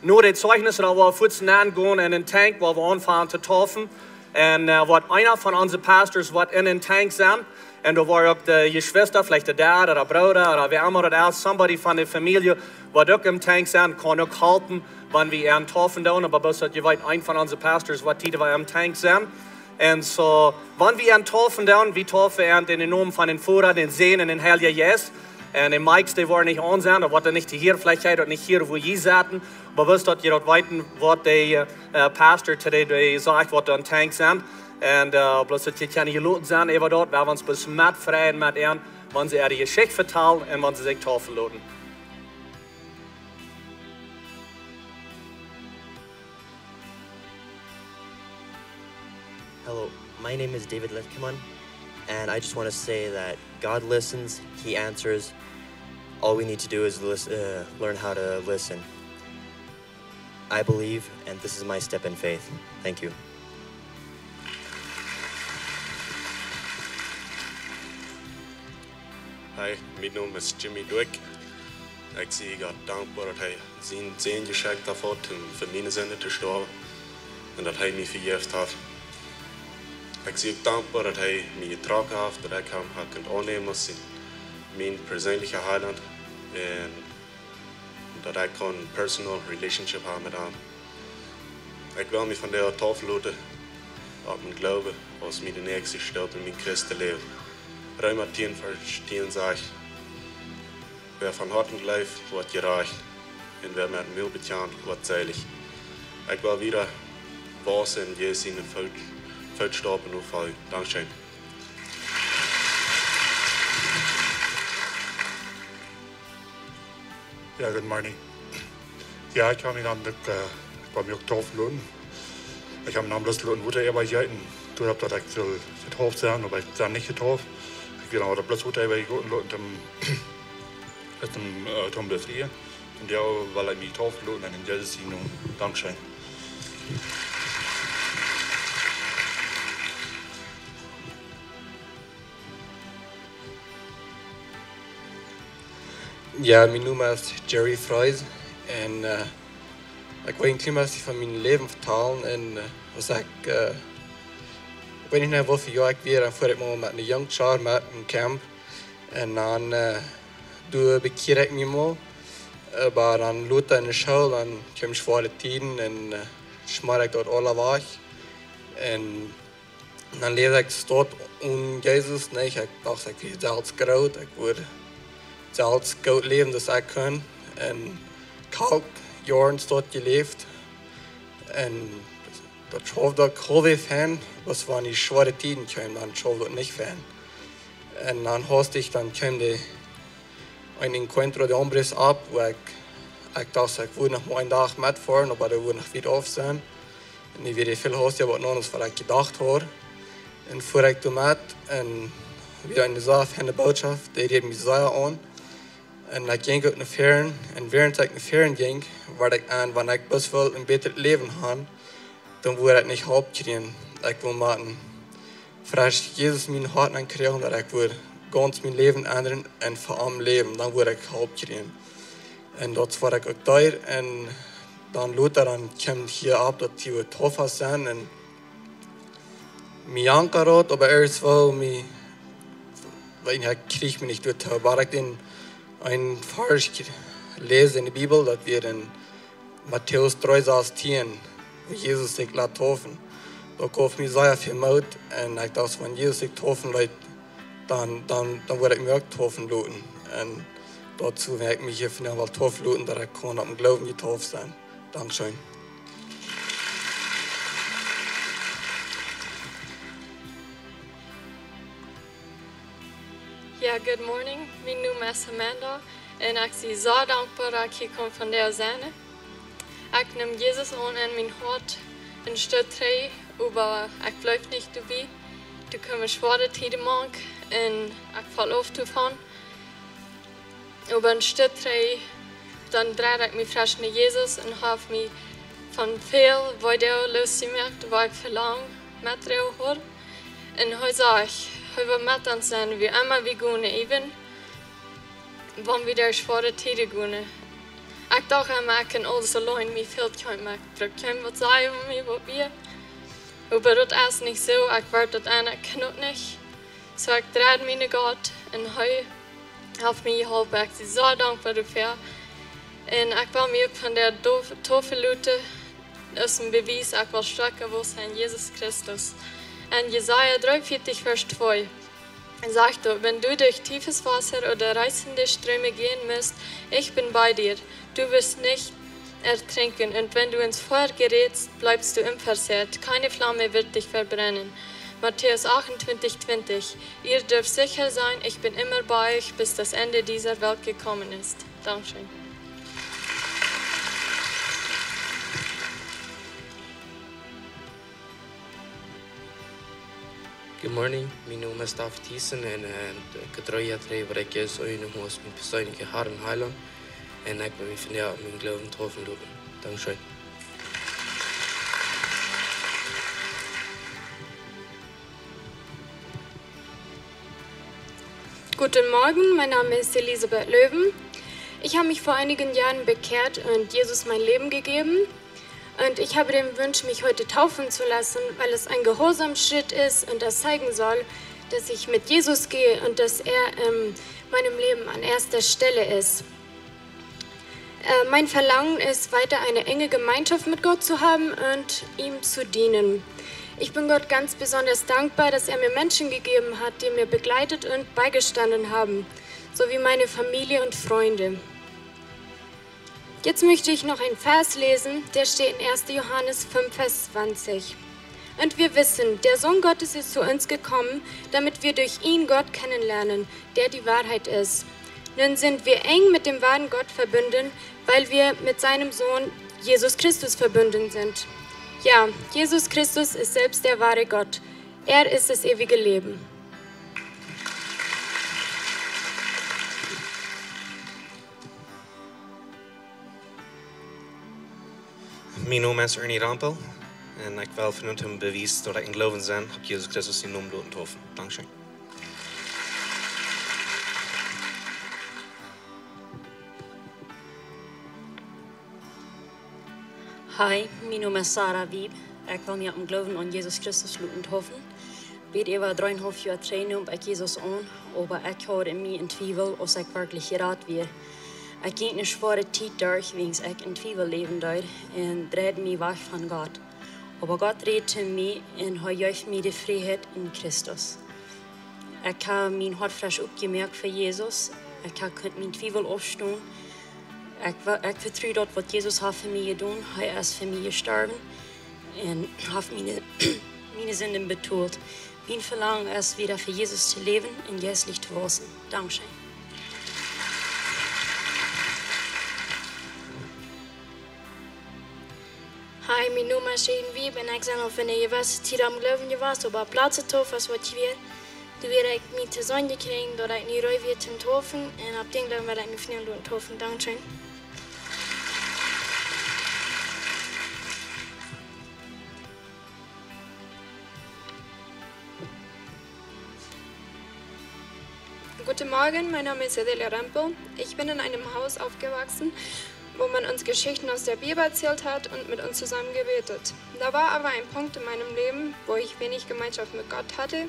No de Zeijnisse dan woa wie fuaz nenn gonen en dän Tank, woa wie aunfangen to taufen. Un, äh, woat eena von onse Pastors woat en dän Tank sennen. Un doa woaren uk de Jeschwista, veleicht de Dad ooda Brooda ooda wäa emma daut es, somebody von de Famielje, woat uk em Tank sennen, kaun uk halpen, wan wie an taufen doonen. Oba bloos daut jie weeten, eena von onse Pastors woat hia em Tank sennen. Un soo, wan wie an taufen doonen, wie taufen an en dän Nomen von dän Voda, dän Sän un dän Heiljen Jeist. Un de Mikes, dee woaren nich aun sennen, daut woat dan nich hia, veleicht jie daut nich hieren, wua jie sitten. Oba bloos daut jie daut weeten, waut de, äh, Pastor today, dee sajcht, waut doa em Tank sennen. Un, äh, bloos daut jie kjennen jeloten sennen äwa daut, wie woaren ons bloos metfreien met an, wan see äare Jeschicht vetalen un wan see sikj taufen loten. Hello, my name is David Lefkeman, and I just want to say that God listens, He answers. All we need to do is lis-, uh, learn how to listen. I believe, and this is my step in faith. Thank you. Hi, mien Nomen es Jimmy Dyck. Ekj sie Gott dankboa daut hee sienen Sän jeschekjt haft, om fa miene Sinden to stoawen. Un daut hee mie vejäft haft. Ekj sie uk dankboa daut hee mie jetrocken haft, daut ekj am hab kunt aunnämen aus sien, mien perseenlicha Heilaunt. Un daut ekj kaun personal relationship haben met am. Ekj well mie vondoag taufen loten, opp mien Gloowen aus miene näakjste Stap en mien Christenläwen. Reema tieen Varsch tieen sajcht: Wäa von Hoaten jleeft, woat jerajcht, un wäa met dän Mul bekjant, woat seelich. Ekj well wieda wausen en Jesus siene Foot-, Footstaupen nofoljen. Dankscheen. Jo, good morning. Jo, ekj hab mie dan uk, äh, ekj hab mie uk taufen loten. Ekj hab mie dan bloos loten Wota äwajeeten. Doa hab daut ekj sull jetauft sennen, oba ekj sie nich jetauft. Ekj sie dan bloos Wota äwajeeten loten, toom, toom, äh, toom befrieen. Un jo, well ekj mie taufen loten en Jesus sienen Nomen. Dankscheen. Jo, mien Nomen es Jerry Freus un, äh, Ekj wull een kjlien bät von mien Läwen vetalen. Un, äh, aus ekj, äh, ekj weet nich mea woo väl Joa ekj wia, dan fua ekj mol met eene Junkschar met een Camp. Un dan, äh, doa bekjieed ekj mie mol. Oba dan lota enne School, dan kjeemen schwoare Tieden un, äh, schmeet ekj daut aula wajch. Un dan läwd ekj doa onen Jesus, nä, ekj docht, ekj wia selfst groot, ekj wudd selfst goot läwen, daut ekj kunn. Un ekj haud Joaren doa jeläft. Un daut schauft uk gaunz fein, bat wan de schwoare Tieden kjeemen, dan schauft daut nich fein. Un dan haustich, dan kjeem de een Encuentro de Hombres opp, wua ekj, ekj docht, ekj wudd noch mau een Dach metfoaren, oba daut wudd noch wiet auf sennen. Un dee wia väl hausta waut aundasch aus waut ekj jedocht haud. Un fua ekj doa met, un wia eene sea feine Botschaft, dee rieed mie sea aun. Un ekj jinkj uk no väaren, un wäarent ekj no väaren jinkj, wort ekj aun, wan ekj bloos well een bätret Läwen han, dan wudd ekj nich Help kjrieen. Ekj wull motten fresch Jesus mien Hoat ankjrieen, daut ekj wudd gaunz mien Läwen endren un fa am läwen, dan wudd ekj Help kjrieen. Un daut es waut ekj uk deed. Un dan lota, dan kjeem hia opp, daut hia Tofas sent. Un mie jankad daut, oba ieescht woo mie, wiels ekj kjrieech mie nich doatoo, oba ekj deed een Varsch läsen enne Bibel, daut wia en Matäus dree sastieen, wua Jesus sikj leet taufen. Daut jeef mie sea väl Moot, un ekj docht, wan Jesus sikj taufen leet, dan, dan, dan wudd ekj mie uk taufen loten. Un doatoo wull ekj mie hia vondoag taufen loten, daut ekj kunn em Gloowen jetauft sennen. Dankscheen. Ja, good morning. Mien Nomen es Amanda un ekj sie sea dankboa daut ekj hia kaun vondoag sennen. Ekj neem Jesus aun en mien Hoat een Stoot trigj, oba ekj bleef nich doabie. Doa kjeemen schwoare Tieden mank un ekj foll auf doavon. Oba een Stoot trigj, dan dreid ekj mie fresch no Jesus un hab mie von väl Weedoag losjemoakt, waut ekj väl lang metjedroagen haud. Un hee säd, hee wudd met ons sennen, wua emma wie gonen, even wan wie derch schwoare Tieden gonen. Ekj docht emma, ekj kunn aules auleen, mie fält kjeenem, ekj bruck kjeenem waut sajen, wan mie waut wia. Oba daut es nich soo, ekj weet daut un ekj kunn uk nich. Soo ekj dreid mie no Gott un hee haft mie jeholpen. Ekj sie sea dankboa doafäa. Un ekj well mie uk vondoag doa-, doafäa loten, aus een Bewies, ekj well stoakja wossen en Jesus Christus. En Jesaja dreeunvieetich, Varsch twee, sajcht doa: Wenn du durch tiefes Wasser oder reißende Ströme gehen musst, ich bin bei dir. Du wirst nicht ertrinken, und wenn du ins Feuer gerätst, bleibst du unversehrt. Keine Flamme wird dich verbrennen. Matthäus achtundzwanzig zwanzig. Ihr dürft sicher sein, ich bin immer bei euch bis das Ende dieser Welt gekommen ist. Dankeschön. Good morning, mien Nomen es David Thiessen un, eh, ekj drei Joa trigj wort ekj Jesus aunjenomen aus mien perseenlicha Herr un Heilaunt. Un ekj well mie vondoag em Gloowen taufen loten. Dankscheen. Guten Morgen, mein Name ist Elisabeth Löwen. Ich habe mich vor einigen Jahren bekehrt und Jesus mein Leben gegeben. Und ich habe den Wunsch, mich heute taufen zu lassen, weil es ein Gehorsamschritt ist und das zeigen soll, dass ich mit Jesus gehe und dass er in meinem Leben an erster Stelle ist. Äh, mein Verlangen ist, weiter eine enge Gemeinschaft mit Gott zu haben und ihm zu dienen. Ich bin Gott ganz besonders dankbar, dass er mir Menschen gegeben hat, die mir begleitet und beigestanden haben, sowie meine Familie und Freunde. Jetzt möchte ich noch einen Vers lesen, der steht in erster Johannes fünf, Vers zwanzig. Und wir wissen, der Sohn Gottes ist zu uns gekommen, damit wir durch ihn Gott kennenlernen, der die Wahrheit ist. Nun sind wir eng mit dem wahren Gott verbunden, weil wir mit seinem Sohn Jesus Christus verbunden sind. Ja, Jesus Christus ist selbst der wahre Gott. Er ist das ewige Leben. Mien Nomen es Ernie Rempel un ekj well vondoag een Bewies daut ekj em Gloowen sie, opp Jesus Christus sienen Nomen loten taufen. Dankscheen. Hi, mien Nomen es Sarah Wieb. Ekj well mie oppem Gloowen aun Jesus Christus loten deepen. Bie äwa dreeunhaulf Joa trigj neem ekj Jesus aun, oba ekj haud en mie een Twiewel, aus ekj werkjlich jerat wia. Ekj jinkj eene schwoare Tiet derch, wiels ekj en Twiewel läwen deed un dreid mie wajch von Gott. Oba Gott räd to mie un hee jeef mie de Frieheit en Christus. Ekj hab mien Hoat fresch oppjemoakt fa Jesus. Ekj hab kunt mien Twiewel aufstonen. Ekj, wa- ekj vetru daut, waut Jesus haft fa mie jedonen. Hee es fa mie jestorwen un haft miene, miene Sinden betolt. Mien Velangen es, wada fa Jesus to läwen un jeistlich to wausen. Dankscheen. Hi, mien Nomen es Jaden Wieb un ekj sie aul fa eene jewesse Tiet aum Gloowen jewast, oba pletslich, aus waut wia, doa wia ekj mie to sennen jekjräajen, daut ekj nu reed wia toom deepen un opp dän Gloowen wull ekj mie vondoag loten deepen. Dankscheen. Guten Morgen, mein Name ist Adelia Rempel. Ich bin in einem Haus aufgewachsen, wo man uns Geschichten aus der Bibel erzählt hat und mit uns zusammen gebetet. Da war aber ein Punkt in meinem Leben, wo ich wenig Gemeinschaft mit Gott hatte,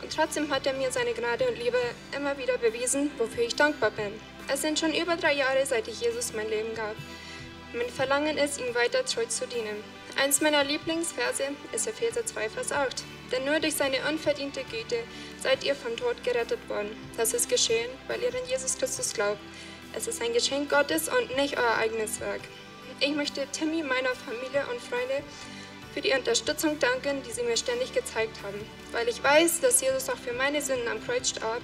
und trotzdem hat er mir seine Gnade und Liebe immer wieder bewiesen, wofür ich dankbar bin. Es sind schon über drei Jahre, seit ich Jesus mein Leben gab. Mein Verlangen ist, ihm weiter treu zu dienen. Eins meiner Lieblingsverse ist Epheser zwei, Vers acht. Denn nur durch seine unverdiente Güte seid ihr vom Tod gerettet worden. Das ist geschehen, weil ihr an Jesus Christus glaubt. Es ist ein Geschenk Gottes und nicht euer eigenes Werk. Ich möchte Timmy, meiner Familie und Freunde für die Unterstützung danken, die sie mir ständig gezeigt haben. Weil ich weiß, dass Jesus auch für meine Sünden am Kreuz starb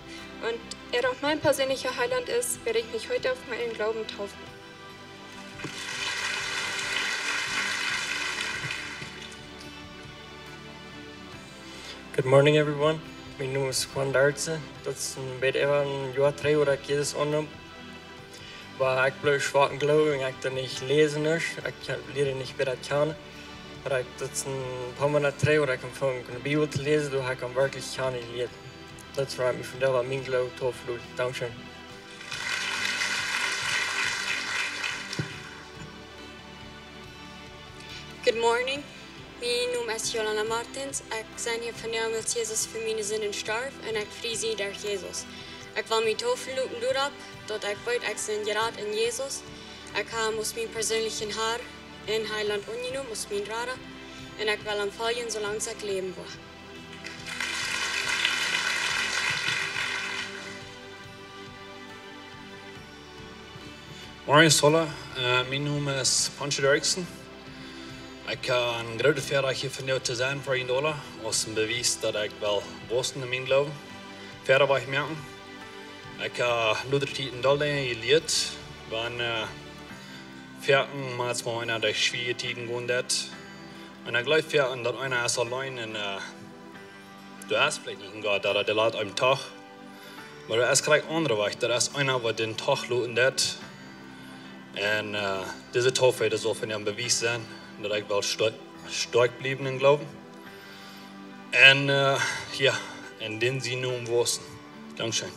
und er auch mein persönlicher Heiland ist, werde ich mich heute auf meinen Glauben taufen. Good morning, everyone. Mien Nomen es Juan Dartze. Daut es een bät äwa een Joa trigj waut ekj Jesus aunneem. Oba ekj bleef schwak em Gloowen, ekj deed nich läsen, ekj lieed nich bäta kjanen. Oba ekj, daut es een poa Moonat trigj, waut ekj aunfunk de Bibel to läsen, doa hab ekj am werkjlich kjanen jelieet. Daut es wuarom ekj vondoag mien Gloowen deepen well. Dankscheen. Good morning. Mien Nomen es Jolanda Martins. Ekj sie hia vondoag, wiels Jesus fa miene Sinden storf un ekj frie sie derch Jesus. Ekj well mie deepen loten doaropp, daut ekj weet, ekj sie jerat en Jesus. Ekj hab am aus mien persönlichen Herr un Heiland aunjenomen, aus mien Rada. Un ekj well am foljen, soo lang aus ekj läwen woa. Moin, Sola. Äh, mien Nomen es Pancho Derksen. Ekj hab een grootet Väarajcht hia vondoag to sennen fa een Dolla, aus een Bewies daut ekj well wausen en mienen Gloowen. Väarajcht moaken. Ekj hab, äh, lota Tieden doll Dinja jelieet, wan, äh, foaken mau eena derch schwierje Tieden gonen deit. Un ekj jleew foaken daut eena es auleen un, äh, doa es veleicht nich een Gott, daut dee lat am toch. Oba doa es krakjt aundre Wajch, daut es eena waut dän toch loten deit. Un, äh, dise Deepen, daut saul vondoag een Bewies sennen, daut ekj well stoakj, stoakj bliewen em Gloowen. Un, äh, jo, un dän sien Nomen wausen. Dankscheen.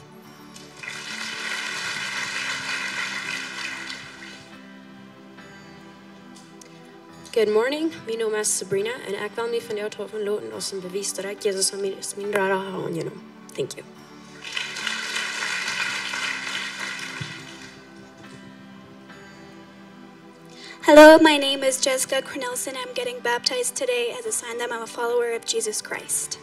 Good morning, mien Nomen es Sabrina un ekj well mie vondoag deepen loten aus een Bewies daut ekj Jesus aun mien, aus mien Rada hab aunjenomen. Thank you. Hello, my name is Jessica Cornelison. I'm getting baptized today as a sign that I'm a follower of Jesus Christ.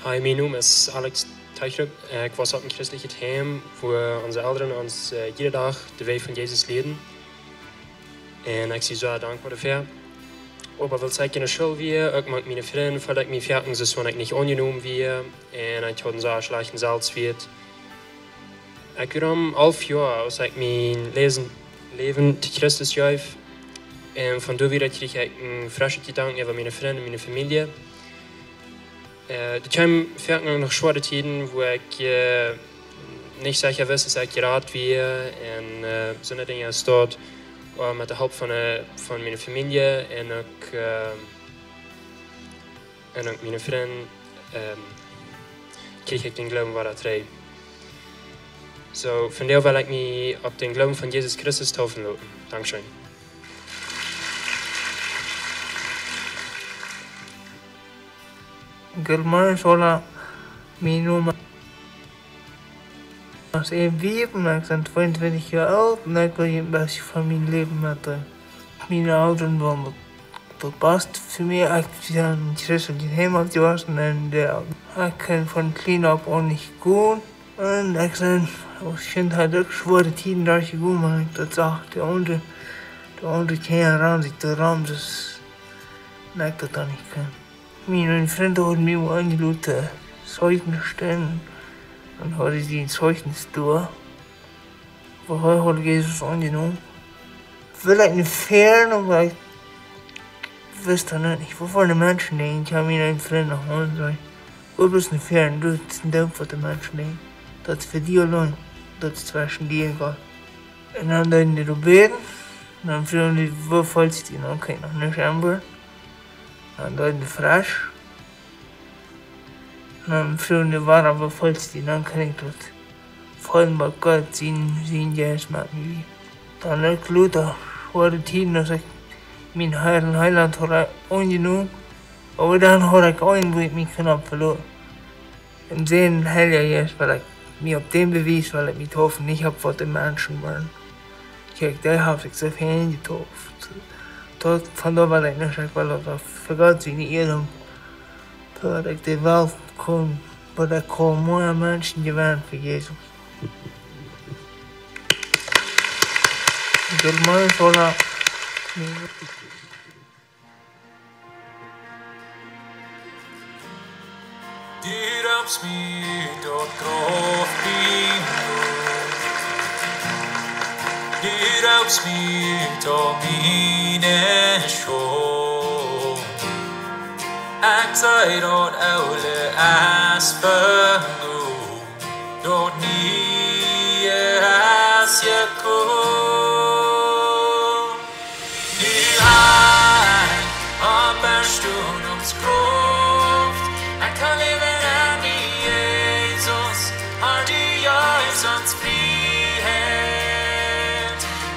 Hi, mien Nomen es Alex Teichrup. Ekj wauss opp een christlichet Heim, wua onse Elren ons, äh, jieda Dach de Wajch von Jesus lieeden. Un ekj sie sea dankboa doafäa. Oba wiels ekj en de School wia, uk met miene Frind, feeld ekj mie foaken soo aus wan ekj nich aunjenomen wia. Un ekj haud een sea schlajchten Selfstwieet. Ekj wia om alf Joa, aus ekj mien Läwen, Läwen to Christus jeef. Un von doa wieda kjrieech ekj een fresche Jedanken äwa miene Frind un miene Famielje. Äh, daut kjeem foaken noch schwoare Tieden, wua ekj, äh, nich secha wist, aus ekj jerat wia. Un, äh, soone Dinja aus daut, oba met de Help von, äh, von miene Famielje un uk, äh, un uk miene Frind, ähm, kjrieech ekj dän Gloowen wada trigj. Soo, vondoag well ekj mie opp dän Gloowen von Jesus Christus deepen loten. Dankscheen. Good morning, Schola. Mien Nomen es Ewan Wieben, ekj sie tweeuntwintich Joa oolt un ekj well junt een bät von mien Läwen vetalen. Miene Elren wieren daut, daut baste fa mie. Ekj sie en christelje Heim oppjewossen un, äh, ekj kunn von kjlien opp aun nich gonen. Un ekj sie aus Kjint uk schwoare Tieden derchjegonen, oba ekj daut sach, de aundre, de aundre Kjinja rannen sikj doa rom, soo aus ekj daut dan nich kunn. Miene Frind hauden mie aunjeloden, Zeichnis to stalen. Dan haud ekj een Zeichnis doa, woo hee haud Jesus aunjenomen. Well ekj nu froagen, oba ekj wist daut nich. Woo väle Menschen denkjen, ekj hab miene Frind noch aun, saj: "Woo best nu froagen? Du, daut es een Dinkj waut de Menschen denkjen. Daut es fa die auleen. Daut es tweschen die un Gott." Un dan deeden dee doa bäden. Dan fruagen dee: "Woo feelst du?" Dan kunn ekj noch nuscht auntwuaden. Dan deeden dee fresch. Dan fruagen dee wada: "Woo feelst du?" Dan kunn ekj daut feelen, waut Gott sien, sien Jeist met mie wia. Dan ekj lota, wia de Tiet, aus ekj mienen Herrn un Heiland haud aunjenomen, oba dan haud ekj een, woo ekj mie kunn opp veloten. Un sien Heilja Jeist, well ekj mie opp dän bewiesen, well ekj mie deepen nich opp waut de Menschen wellen. Kjikj, dee haft sikj soo väl enjedoopt. Daut, von doa well ekj nich, ekj well daut fa Gott siene Ea doonen. Daut ekj de Welt kunn, daut ekj kunn mea Menschen jewennen fa Jesus. Good morning, Schola. Du deepst mie ut daut Grauf bie Noah. Du deepst mie ut aul miene Schult. Ekj see daut Oole es vegonen, daut Niee es jekomen. Du hast Oppstonunk Krauft. Ekj kaun läwen en die, Jesus. Herr, du jeefst ons Frieheit.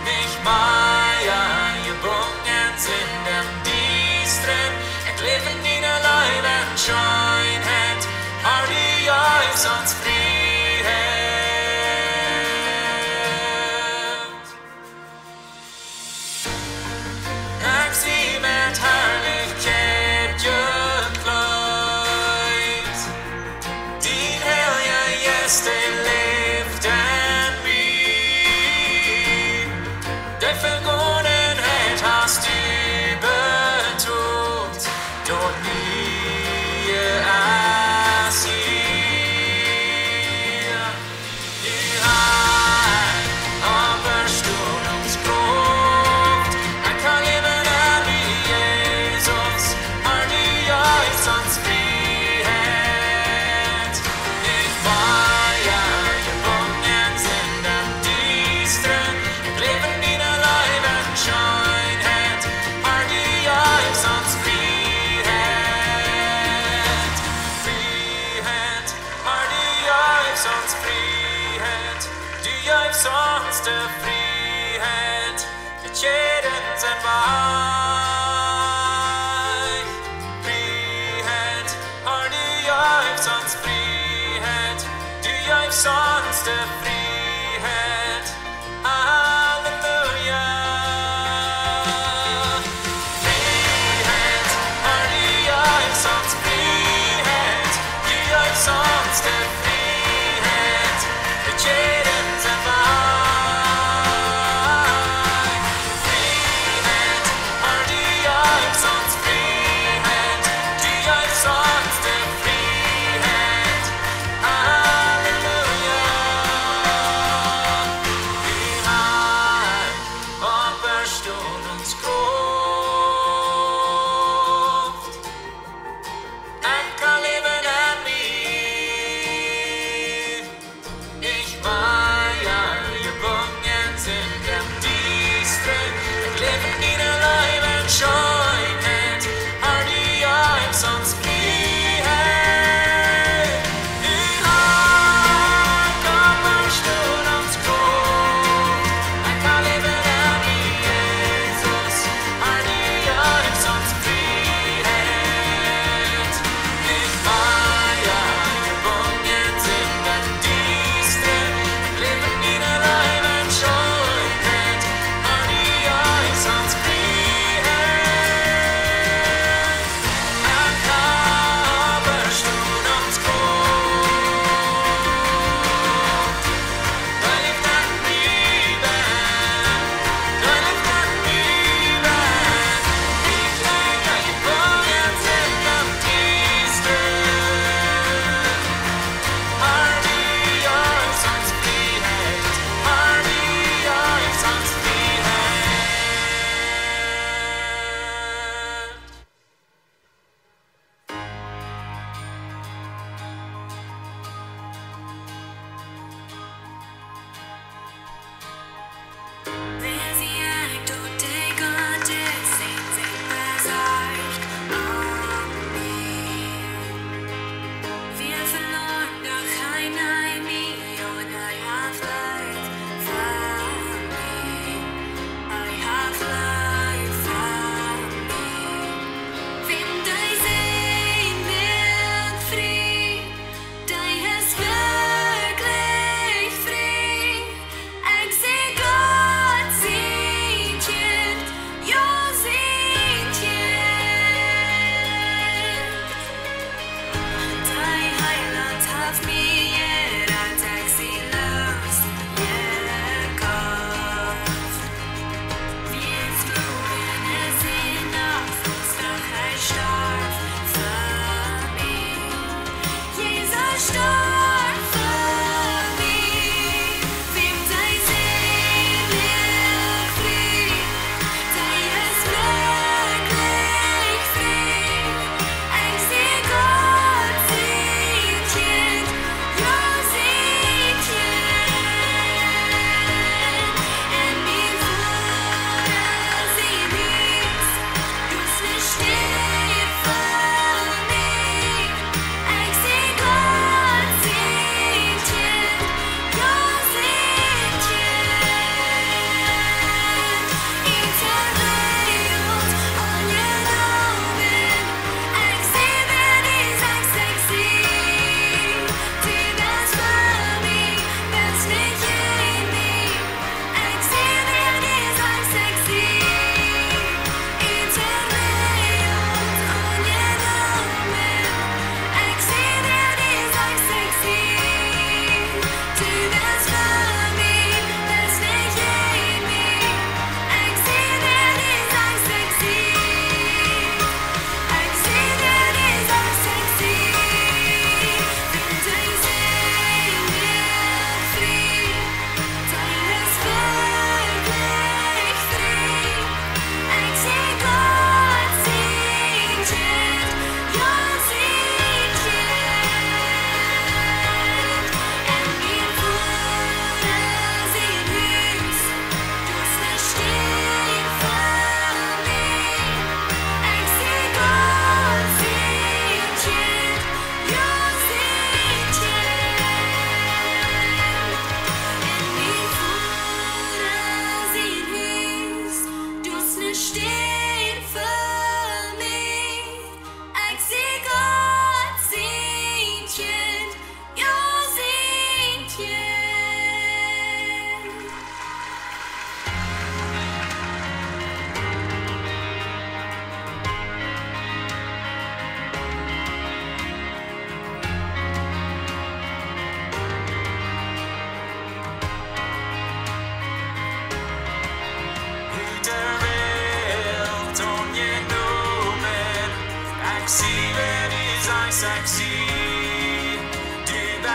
Nich mea jebungen sent em Diestren. Ekj läw en diene Leew un Scheenheit. Herr, du jeefst ons Frieheit. Ekj sie met Harlichkjeit jekjleet. Dien Heilja Jeist, dee läft en mie. De Vegonenheit hast du betolt, daut Niee es hia. Du hast Oppstonunk Krauft. Ekj kaun läwen en die, Jesus. Herr, du jeefst ons Frieheit. Nich mea jebungen sent em Diestren. Ekj läw en diene Leew un Scheenheit. Herr, du jeefst ons Frieheit. Frieheit. Herr, du jeefst ons Frieheit, du jeefst ons de Frieheit, de Kjäden sent wajch. Frieheit, Herr, du jeefst ons Frieheit, du jeefst ons de Frieheit. Halleluja. Frieheit, Herr, du jeefst ons Frieheit, du jeefst ons de Frieheit, de Kjäden sent wajch. Frieheit, Herr, du jeefst ons Frieheit, du jeefst ons de Frieheit. Halleluja.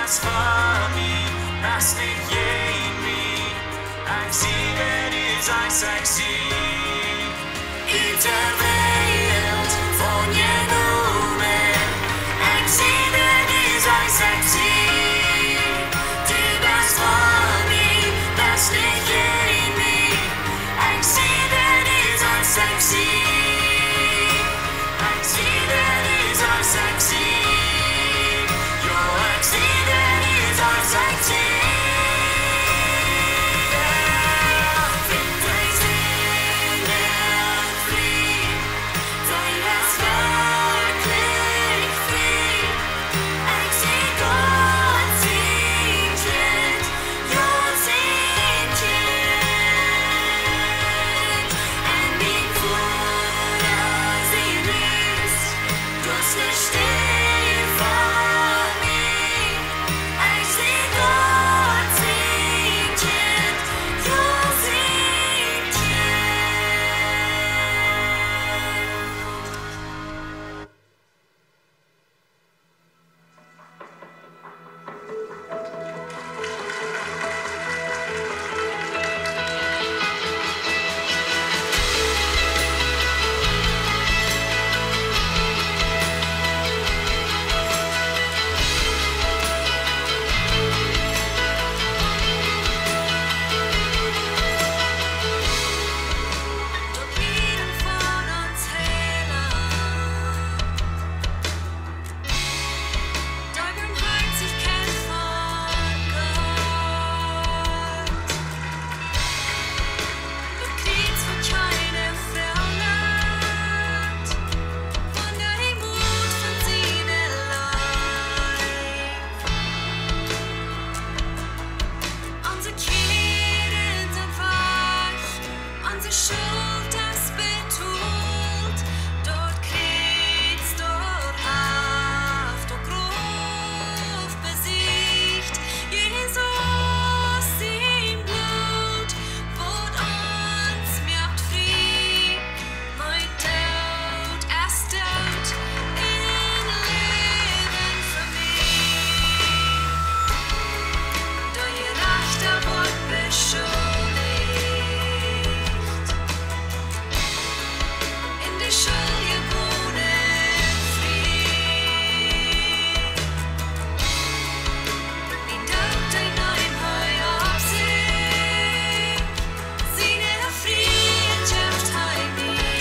Best fa mie, best nich jäajen mie. Ekj sie, wäa du sajchst, ekj sie. Ut de Welt von jenomen. Ekj sie, wäa du sajchst, ekj sie. Du best fa mie, best nich jäajen mie. Ekj sie, wäa du sajchst, ekj sie. Ekj sie, wäa du sajchst, ekj sie. Jo, ekj sie, wäa du sajchst, ekj sie. Ekj sie frie, ekj sie werkjlich frie. Ekj sie Gott sien Kjint. Jo, sien Kjint. En mien Voda sien Hus, doa es ne Städ fa mie. Ekj sie Gott sien Kjint. Jo, sien Kjint. Doa bieden von ons Heilaunt. De Barmhoatichkjeit von Gott. Daut Kjriez, waut kjeene Fru lat, von de Moot von siene Leew. Onse Kjäden sent wajch, onse Schult es betolt, daut Kjriez, daut haft daut Grauf besiecht. Jesus sien Bloot, waut ons moakt frie. Mien Doot es doot, en Läwen fa mie. De Jerajchta woat beschuldicht. Un de Schuldje wonen frie. Mien Doot, dee neem hee opp sikj. Siene Friedschoft hee mie.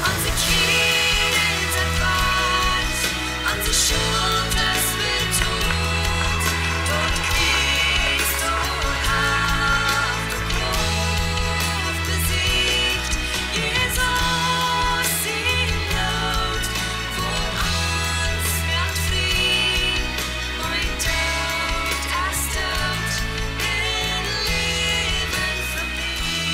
Onse Kjäden sent wajch, onse Schult es betolt, daut Kjriez, daut haft daut Grauf besiecht. Jesus sien Bloot, waut ons moakt frie. Mien Doot es doot, en Läwen fa mie.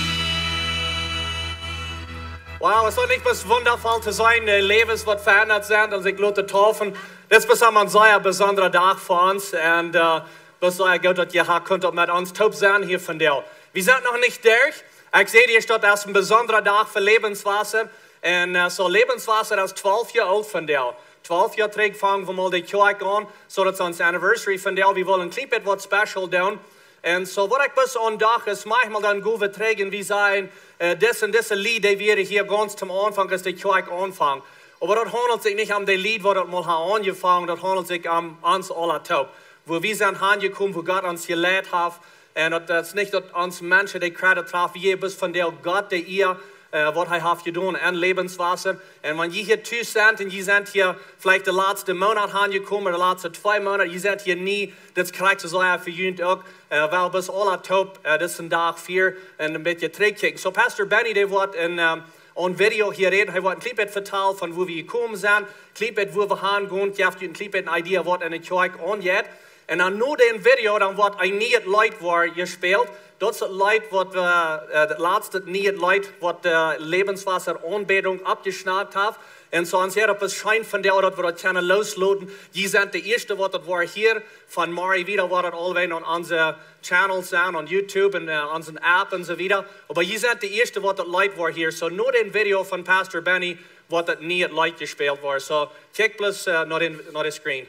Wow, es daut nich bloos wundafoll to seenen, de Läwes waut veendat sent, aus ekj lot taufen? Dit es besonda een sea besondra Dach fa ons. Un, äh, daut es sea goot, daut jie hia kunt uk met ons toop sennen hia vondoag. Wie sent noch nich derch. Ekj säd ieescht, daut es een besondra Dach fa Lebenswasser. Un, äh, soo Lebenswasser es twalf Joa oolt vondoag. Twalf Joa trigj fungen wie mol de Kjoakj aun, soo daut es ons anniversary vondoag. Wie wellen een kjlien bät waut special doonen. Un soo waut ekj bloos aun docht es, maunchmol dan go wie trigj un wie sajen, äh, dise un dise Lied, dee wieren hia gaunz aum Aunfank, aus de Kjoakj aunfunk. Oba daut haundelt sikj nich om de Lied, waut daut mol haft aunjefongen, daut haundelt sikj om ons aula toop. Wua wie sent hanjekomen, wua Gott ons jeleit haft. Un daut, daut es nich daut ons Menschen de Credit trafen, wie jäwen bloos vondoag Gott de Ea, äh, waut hee haft jedonen en Lebenswasser. Un wan jie hia tus sent un jie sent hia veleicht de latste Moonat hanjekomen, de latste twee Moonat, jie sent hia nie, dit es krakjt soo sea fa junt uk, äh, well wie aula toop, äh, disen Dach fieren un een bät trigjkjikjen. Soo, Pastor Benny, dee woat een, ähm, een Video hia räden, hee woat een kjlien bät vetalen von wua wie jekomen sent, kjlien bät wua wie hangonen, jeft junt een kjlien bät eene Idee waut en de Kjoakj aunjeit. Un dan no dän Video, dan woat een nieet Leet woat jespält. Daut es daut Leet waut wie, äh, daut latste nieet Leet waut de Lebenswasser Aunbädunk aufjeschnackt haft. Un soo ons hia opp es scheen von doa daut wie daut kjennen loosloten. Jie sent de ieeschte waut daut woat hieren. Von morjen wieda woat daut aulwäajen aun onse Channels sennen, aun YouTube un, äh, onse App un soo wieda. Oba jie sent de ieeschte waut daut Leet woat hieren. Soo no dän Video von Pastor Benny woat daut niee Leet jespält woaren. Soo kjikj bloos, äh, no dän, no dän Screen.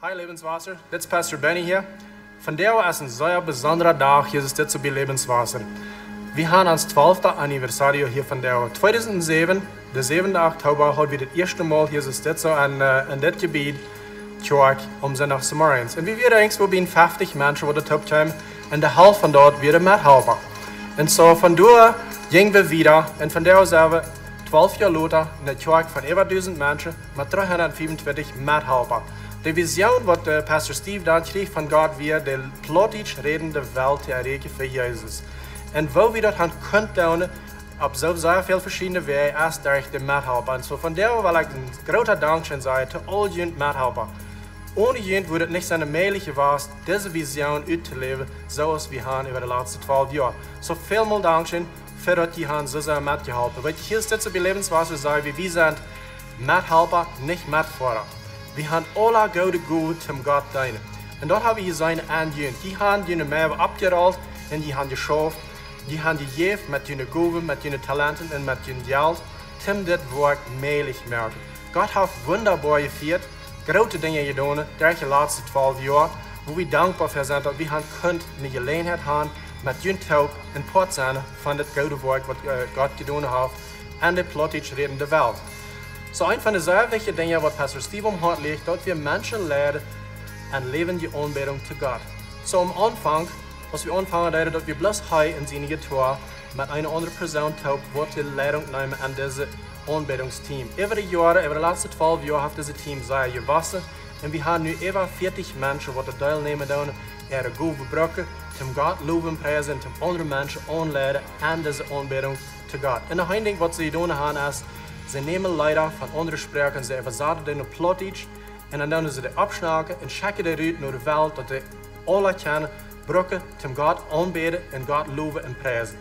Hi Lebenswasser, dit es Pastor Benny hia. Vondoag es een sea besondra Dach hia, es dit soo bie Lebenswasser. Wie haben ons twalfta Anniversario hia vondoag. Tweedusent säwen, de säwenda Oktoba, haud wie daut ieeschte Mol hia, es dit soo aun, äh, aun dit Jebied, Kjoakj, aum Sindach zemorjes. Un wie wieren eejentlich woo bie fiftich Menschen waut doa toop kjeemen. Un de Halft von daut wieren Methalpa. Un soo von doa jinjen wie wieda. Un vondoag sent wie twalf Joa lota, eene Kjoakj von äwa dusent Menschen, met dreehundat fiefuntwintich Methalpa. De Vision waut, äh, Pastor Steve dan kjrieech von Gott wia, de Plautdietsch rädende Welt to erreichen fa Jesus. Un woo wie daut haben kunt doonen, opp soo sea väl veschiedne Wäaj, es derch de Methalpa. Un soo vondoag well ekj een grootet Dankscheen sajen to aul june Methalpa. Onen junt wudd et nich sennen mäajlich jewast, dise Vision uttoläwen, soo aus wie haben äwa de latste twalf Joa. Soo välmol Dankscheen fa daut jie haben soo sea metjeholpen. Weet jie, hia es dit soo bie Lebenswasser, saj wie, wie sent Methalpa, nich Metfoara. Wie haben aule goode Gowen toom Gott deenen. Un daut hab wie jeseenen aun junt. Jie haben june Moagen oppjerollt un jie haben jeschauft. Jie haben jejäft met june Gowen, met june Talenten un met jun Jelt, toom dit Woakj mäajlich moaken. Gott haft wundaboa jefieet, groote Dinja jedonen, derch de latste twalf Joa, woo wie dankboa fa sent, daut wie haben kunt eene Jeläajenheit haben, met junt toop een Poat sennen von dit goode Woakj, waut, äh, Gott jedonen haft aun de Plautdietsch rädende Welt. Soo eent von de sea wichtje Dinja, waut Pastor Steve aum Hoat licht, daut wie Menschen leiden aun läwendje Aunbädunk to Gott. Soo aum Aunfank, aus wie aunfangen deeden, daut wie bloos hee un siene Gitta met eene aundre Persoon toop, waut de Leidunk neemen aun dise Aunbädungsteam. Äwa de Joaren, äwa de latste twalf Joa, haft dise Team sea jewossen. Un wie haben nu äwa vieetich Menschen, waut doa deelnämen doonen, äare Gowen brucken, toom Gott lowen un priesen, toom aundre Menschen aunleiden aun dise Aunbädunk to Gott. Un noch een Dinkj, waut see jedonen haben, es, see nämen Leeda von aundre Sproaken, see äwasaten dee no Plautdietsch, un dan doonen see dee oppschnauken un schekjen dee rut no de Welt, daut dee aula kjennen brucken, toom Gott aunbäden un Gott lowen un priesen.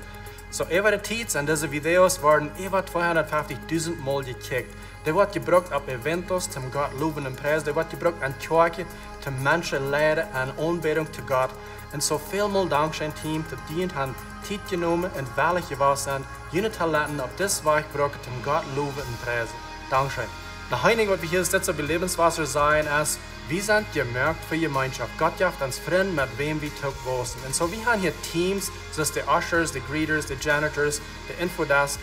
Soo, äwa de Tiet sent dise Videos worden äwa tweehundat fieftichdusent Mol jekjikjt. Dee woat jebrukt opp Eventos, toom Gott lowen un priesen. Dee woat jebrukt aun Kjoakjen, toom Menschen leiden aun Aunbädunk to Gott. Un soo välmol Dankscheen, Team, daut jie haben Tiet jenomen un wellich jewast sent, june Talenten opp dise Wies brucken, toom Gott lowen un priesen. Dankscheen. Noch een Dinkj, waut wie hia es dit soo bie Lebenswasser sajen, es, wie sent jemoakt fa Jemeenschoft. Gott jeft ons Frind, met wäm wie toop wausen. Un soo, wie haben hia Teams, soo aus de Ushers, de Greeters, de Janitors, de Infodesk,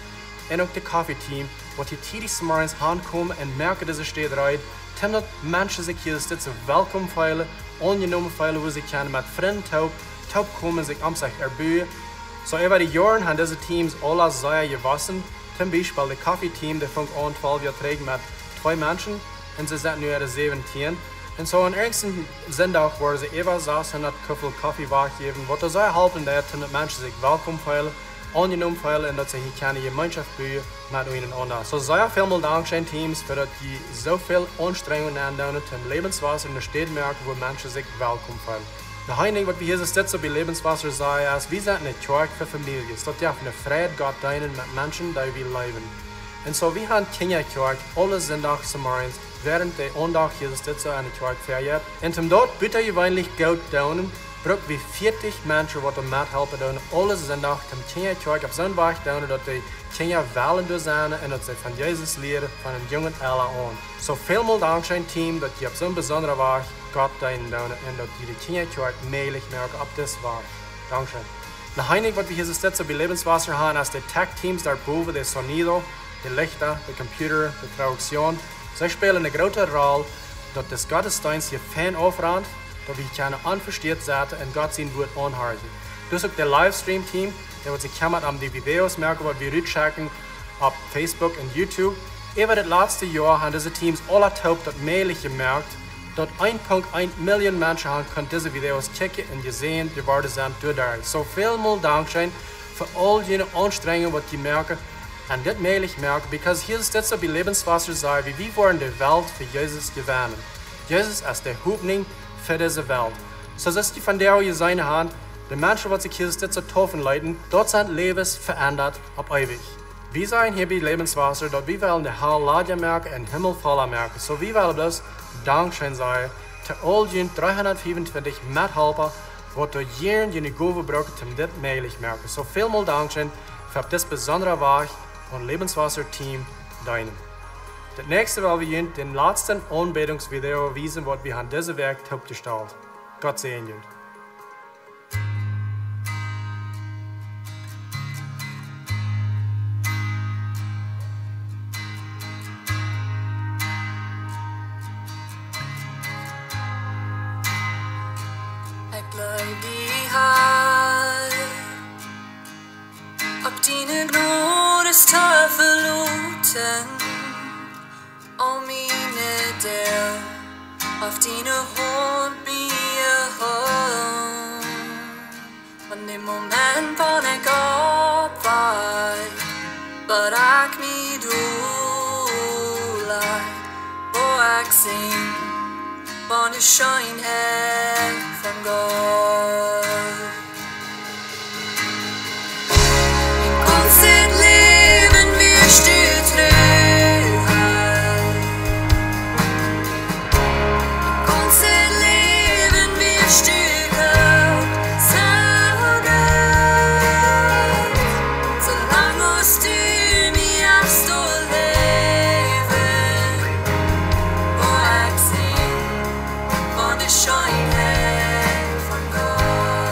un uk de Coffee Team, waut hia tiedich zemorjes aunkomen un moaken dise Städ reed, toom daut Menschen sikj hia es dit soo welkom feelen, aunjenomen feelen, woo see kjennen met Frind toop, toop komen, sikj om sikj erbuen. Soo, äwa de Joaren haben dise Teams aula sea jewossen. Toom Biespel de Coffee Team, dee funk aun twalf Joa trigj met twee Menschen un see sent nu äare säwentieen. Un soo aun irjent een Sindach woaren see äwa sashundat Kuffel Coffee wajchjäwen, waut doa sea halpen deed, daut Menschen sikj welkom feelen, aunjenomen feelen un daut see hia kjennen Jemeenschoft buen met eenaunda. Soo sea välmol Dankscheen, Teams, fa daut jie soo väl Aunstrenjunk aundoonen, toom Lebenswasser eene Städ moaken, wua Menschen sikj welkom feelen. Noch een Dinkj, waut wie hia es dit soo bie Lebenswasser sajen, es, wie sent eene Kjoakj fa Famieljes. Daut jeft eene Freid, Gott deenen met Menschen, dee wie leewen. Un soo, wie haben Kjinjakjoakj aule Sindach zemorjes, wäarent de Aundacht hia es dit soo aun de Kjoakj vejeit. Un toom daut butajeweenlich goot doonen, bruck wie vieetich Menschen, waut doa methalpen doonen, aule Sindach toom Kjinjakjoakj opp soon Wajch doonen, daut de Kjinja wellen doa sennen un daut see von Jesus lieren, von een jungen Ella aun. Soo välmol Dankscheen, Team, daut jie opp soon besondren Wajch Gott deenen doonen un daut jie de Kjinjakjoakj mäajlich moaken opp dise Wajch. Dankscheen. Noch een Dinkj, waut wie hia es dit soo bie Lebenswasser haben, es de Tech Teams doa bowen, de Sonido, de Lichta, de Computer, de Produktion. See spälen eene groote Roll, daut dis Gottesdeenst hia fein aufrant, daut wie kjennen onvestieet setten un Gott sien Wuat aunhorchen. Daut es uk de Livestream Team, dee waut sikj kjemmat om de Videos moaken, waut wie rutschekjen opp Facebook un YouTube. Äwa daut latste Joa haben dise Teams aula toop daut mäajlich jemoakt, daut een Punkt een Million Menschen haben kunt dise Videos kjikjen un jeseenen, jeworden sent doaderch. Soo välmol Dankscheen fa aul june Aunstrenjunk, waut jie moaken un dit mäajlich moaken, because hia es dit soo bie Lebenswasser sajen wie, wie woaren de Welt fa Jesus jewennen. Jesus es de Hopninj fa dise Welt. Soo aus jie vondoag jeseenen haben, de Menschen, waut sikj hia es dit soo deepen leeten, daut sent Läwes veendat opp eewich. Wie sajen hia bie Lebenswasser, daut wie wellen de Hal ladja moaken un Himmel volla moaken. Soo wie wellen bloos Dankscheen sajen to aul june dreehundatfiefuntwintich Methalpa, waut doa jieren june Gowen brucken, om dit mäajlich moaken. Soo välmol Dankscheen fa opp dis besondra Wajch von Lebenswasser Team deenen. Daut näakjste well wie junt dän latsten Aunbädungsvideo wiesen, waut wie han dise Wäakj toopjestalt. Gott säajen junt. Ekj jleew die, Har, opp diene Jnod es to veloten, aul miene Doag, opp diene Haunt mie hoolen. Von däm Moment, wan ekj oppwakj, bat ekj mie dol laj, woa ekj sinjen von de Scheenheit von Gott. Mien gaunzet Läwen wia stell Truheit. Mien gaunzet Läwen wia stell Gott. Soo lang aus du mie hast doa läwen, woa ekj sinjen von de Scheenheit von Gott.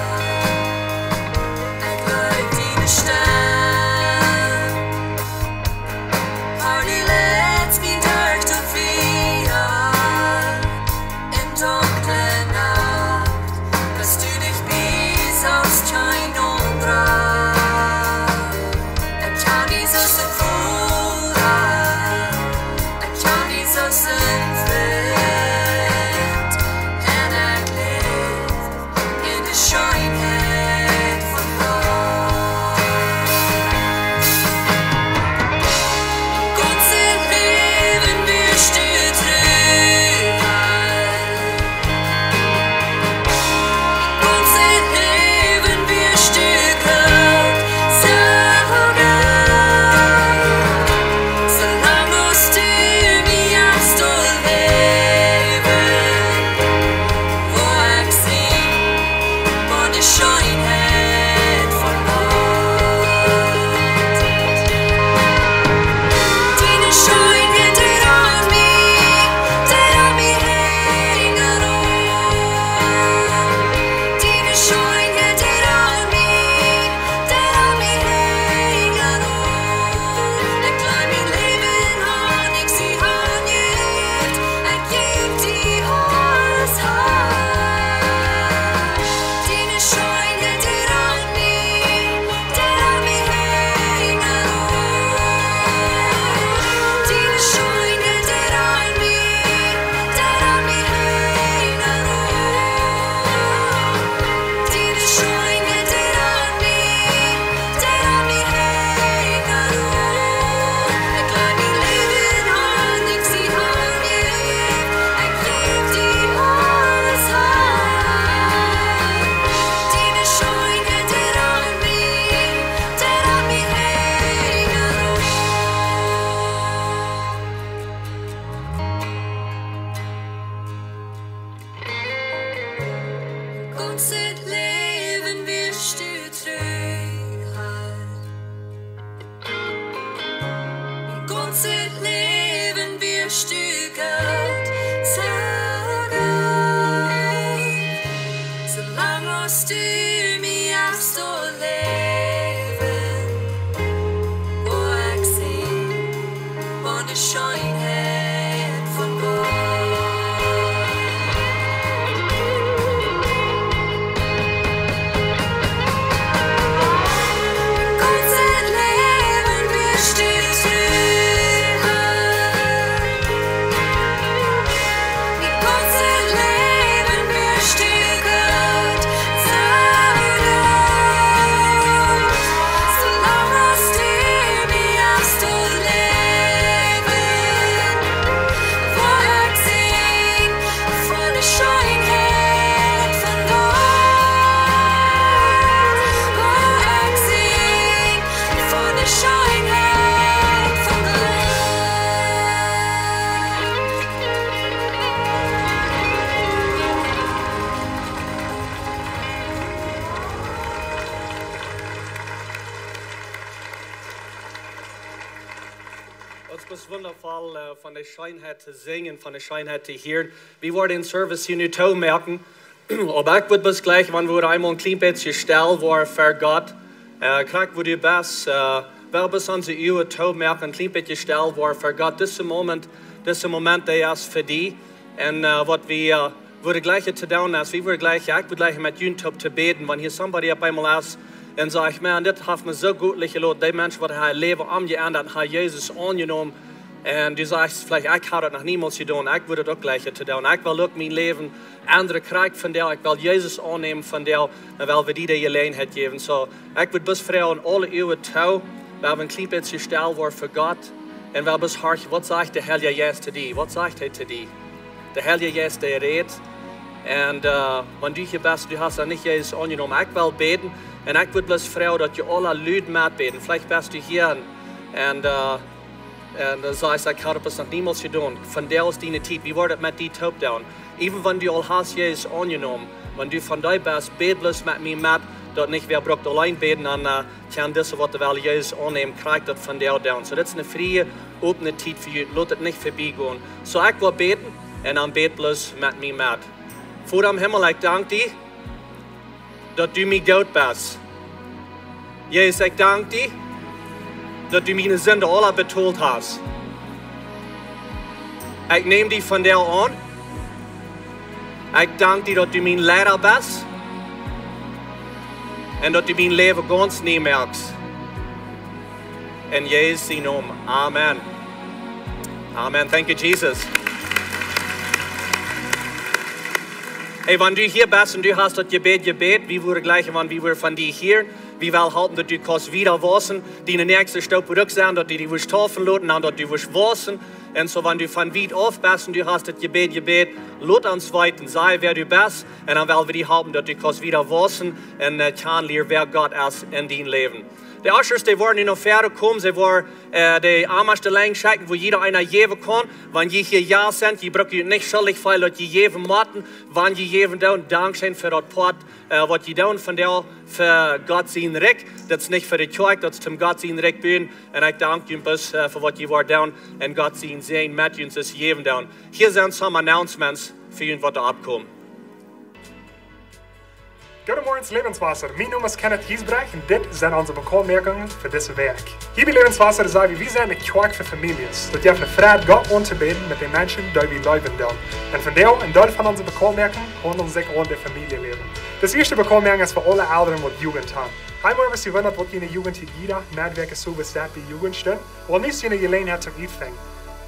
Aul, äh, von de Scheenheit to sinjen, von de Scheenheit to hieren. Wie woaren dän Service hia nu toomoaken. Oba ekj wudd bloos jlikj, wan wie eemol een kjlien bät stell woaren fa Gott. Äh, krakjt wua du best, äh, well bloos onse Uagen toomoaken, een kjlien bät stell woaren fa Gott. Dise Moment, dise Moment, dee es fa die. Un, äh, waut wie, äh, wudden jlikj to doonen es, wie wudden jlikj, ekj wudd jlikj met junt toop to bäden, wan hia somebody opp eemol es un sajcht: "Maun, dit haft mie soo goot jelot, dee Mensch, waut äa Läwen omjeendat, haft Jesus aunjenomen." Un du sajchst veleicht: "Ekj hab daut noch niemols jedonen, ekj wudd daut uk jlikj to doonen. Ekj well uk mien Läwen endren, krakjt vondoag, ekj well Jesus aunnämen vondoag." Dan well wie die de Jeläajenheit jäwen. Soo, ekj wudd bloos froagen, aule Uagen too, well wie een kjlien bät stell woaren fa Gott. Un well bloos horchen, waut sajcht de Heilje Jeist to die? Waut sajcht hee to die? De Heilje Jeist, dee rät. Un, äh, wan du hia best, du hast noch nich Jesus aunjenomen, ekj well bäden. Un ekj wudd bloos froagen, daut jie aule lud metbäden. Veleicht best du hia un, un, äh, un du sajchst: "Ekj hab daut noch niemols jedonen." Vondoag es diene Tiet. Wie woaren daut met die toop doonen. Even wan du aul hast Jesus aunjenomen, wan du von dee best, bäd bloos met mie met, daut nich wäa brukt auleen bäden, dan, äh, kjennen dise, waut wellen Jesus aunnämen, krakjt daut vondoag doonen. Soo, dit es eene frie, opne Tiet fa junt. Lot et nich verbie gonen. Soo, ekj well bäden un dan bäd bloos met mie met. Voda em Himmel, ekj dank die, daut du mie goot best. Jesus, ekj dank die, daut du miene Sinden aule betolt hast. Ekj näm die vondoag aun. Ekj dank die, daut du mien Leida best. Un daut du mien Läwen gaunz nie moakst. En Jesus sienen Nomen. Amen. Amen. Thank you, Jesus. Hey, wan du hia best un du hast daut Jebäd jebät, wie wudden jlikj, wan wie wudden von die hieren, wie wellen halpen, daut du kaust wieda wausen. Diene näakjste Staup wudd uk sennen, daut du die wurscht deepen loten, dan daut du wurscht wausen. Un soo, wan du von wiet auf best un du hast daut Jebäd jebät, lot ons weeten, saj wäa du best, un dan wellen wie die halpen, daut du kaust wieda wausen un, äh, kjanen lieren, wäa Gott es en dien Läwen. De Ushers, dee woaren nu no väaren komen, see woaren, äh, de Aundasch de Lenj schekjen, wua jieda eena jäwen kaun. Wan jie hia jo sent, jie brucken junt nich schuldich feelen, daut jie jäwen motten. Wan jie jäwen doonen, dankscheen fa daut Poat, äh, waut jie doonen vondoag fa Gott sien Rikj. Daut es nich fa de Kjoakj, daut es om Gott sien Rikj buen. Un ekj dank junt bloos, äh, fa waut jie woaren doonen un Gott sien Säajen met junt es jäwen doonen. Hia sent some announcements fa junt, waut doa oppkomen. Goodemorjes, Lebenswasser. Mien Nomen es Kenneth Giesbrecht un dit sent onse Bekommwerkjungen fa dise Wäakj. Hia bie Lebenswasser saj wie, wie sent eene Kjoakj fa Famieljes. Daut jeft eene Freid, Gott auntobäden met de Menschen, dee wie leewen doonen. Un vondoag, een Deel von onse Bekommwerkjungen haundelt sikj om daut Famieljeläwen. Daut ieeschte Bekommwerkjunk es fa aule Elren, waut Jugend haben. Hia woa wie wundren, waut june Jugend hia jieda Nohmidach soo waut bie Jugend steit. Well, nu es eene Jeläajenheit toom utfangen.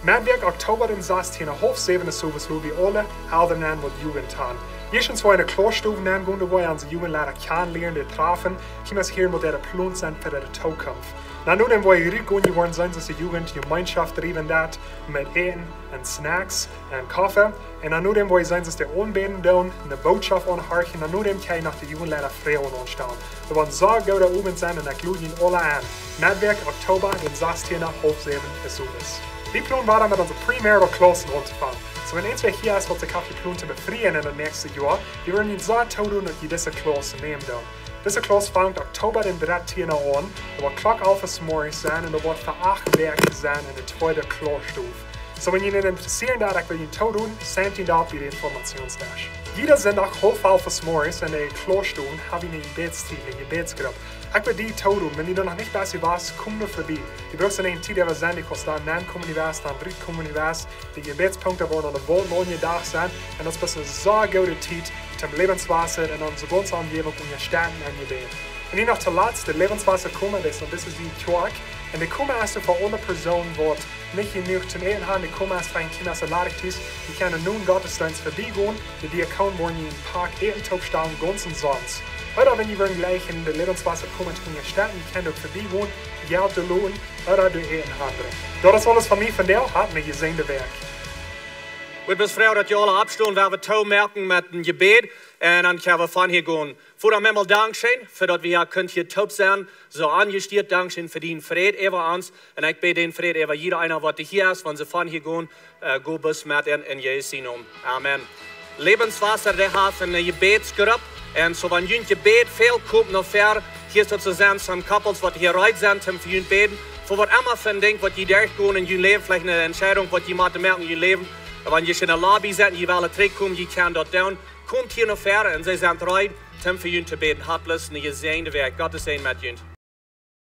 Nohmidach, Oktoba dän sastieenden, haulf säwen es soo waut wie aule Elren waut Jugend haben. Ieeschtens woa wie enne Klausstow nengonen, doa woa wie onse Jugendleida kjanen lieren, dee trafen, kjikjen waut äare Plons sent fa de Zukunft. Na, nu dan woa wie rutgonen, wie woaren seenen, daut de Jugend Jemeenschoft driewen deit met Äten un Snacks un Koffe. Un dan nu dan woa wie seenen, daut dee aunbäden doonen, de Botschoft aunhorchen, dan nu dan kjenn jie noch de Jugendleida froagen aunstalen. Daut woat een sea gooda Owent sennen un ekj lod junt aule en. Nohmidach, Oktoba dän sastieenden, haulf säwen es soo waut. Wie planen wieda met onse premarital Klaussen auntofangen. Soo, wan eena hia es, waut sikj haft jeplant to befrieen en daut näakjste Joa, wie wudden junt sea toodonen, daut jie dise Klauss nämen doonen. Dise Klauss fangt Oktoba dän dartieenden aun, daut woat Klock alf zemorjes sennen un daut woat fa acht Wäakj sennen en de tweede Klausstow. Soo, wan junt daut interessieet, dan ekj well junt toodonen, sent jie doa bie de Informationsdesk. Jieda Sindach haulf alf zemorjes en de Klausstow hab wie eene Jebädstiet, eene Jebädsgrupp. Ekj well die toodonen, wan du doa noch nich best jewast, komm doa verbie. Du brukst nich eene Tiet äwa sennen, du kaust dan nenkomen, du west dan rutkomen, du west. De Jebädspunkten woaren aun de Wand aunjedocht sennen. Un daut es eene sea goode Tiet toom Lebenswasser un onse gaunze Omjäwunk unjastetten em Jebäd. Un nu noch toolatst, de Lebenswasser Koma, daut es, daut es de Kjoakj. Un de Koma es fa aule Persoonen, waut nich jenuach toom Äten haben, de Koma es fa een Kjinja, soo ladich es, dee kjennen no dän Gottesdeenst verbie gonen, de Diakon woat junt een Pak Äten toopstalen, gaunz omsonst. Ooda wan jie wellen jlikj en de Lebenswasser Koma unjastetten, jie kjennen uk verbie gonen, Jelt doloten, ooda doa Äten hanbrinjen. Daut es aules von mie vondoag. Hab eene jesäajende Wäakj. Wie wudden froagen, daut jie aule oppstonen, wiels wie toomoaken met een Jebäd. Un dan kjenn wie von hia gonen. Voda em Himmel, dankscheen fa daut wie hia kunnen hia toop sennen. Soo aunjestieet, dankscheen fa dienen Fräd äwa ons. Un ekj bäd dän Fräd äwa jieda eena, waut hia es, wan see von hia gonen, äh, go bloos met en, en Jesus sienen Nomen. Amen. Lebenswasser, dee haft eene Jebädsgrupp. Un soo, wan junt Jebäd fält, komt no väaren. Hia es daut soo sent some couples, waut hia reed sent, om fa junt bäden. Fa waut emma fa een Dinkj waut jie derchgonen en jun Läwen, veleicht eene Entscheidunk waut jie motten moaken en jun Läwen. Wan jie en de Lobby sent, jie wellen trigjkomen, jie kjennen daut doonen. Komt hia no väaren un see sent reed, om fa junt to bäden. Haft bloos eene jesäajende Wäakj. Gott es een met junt.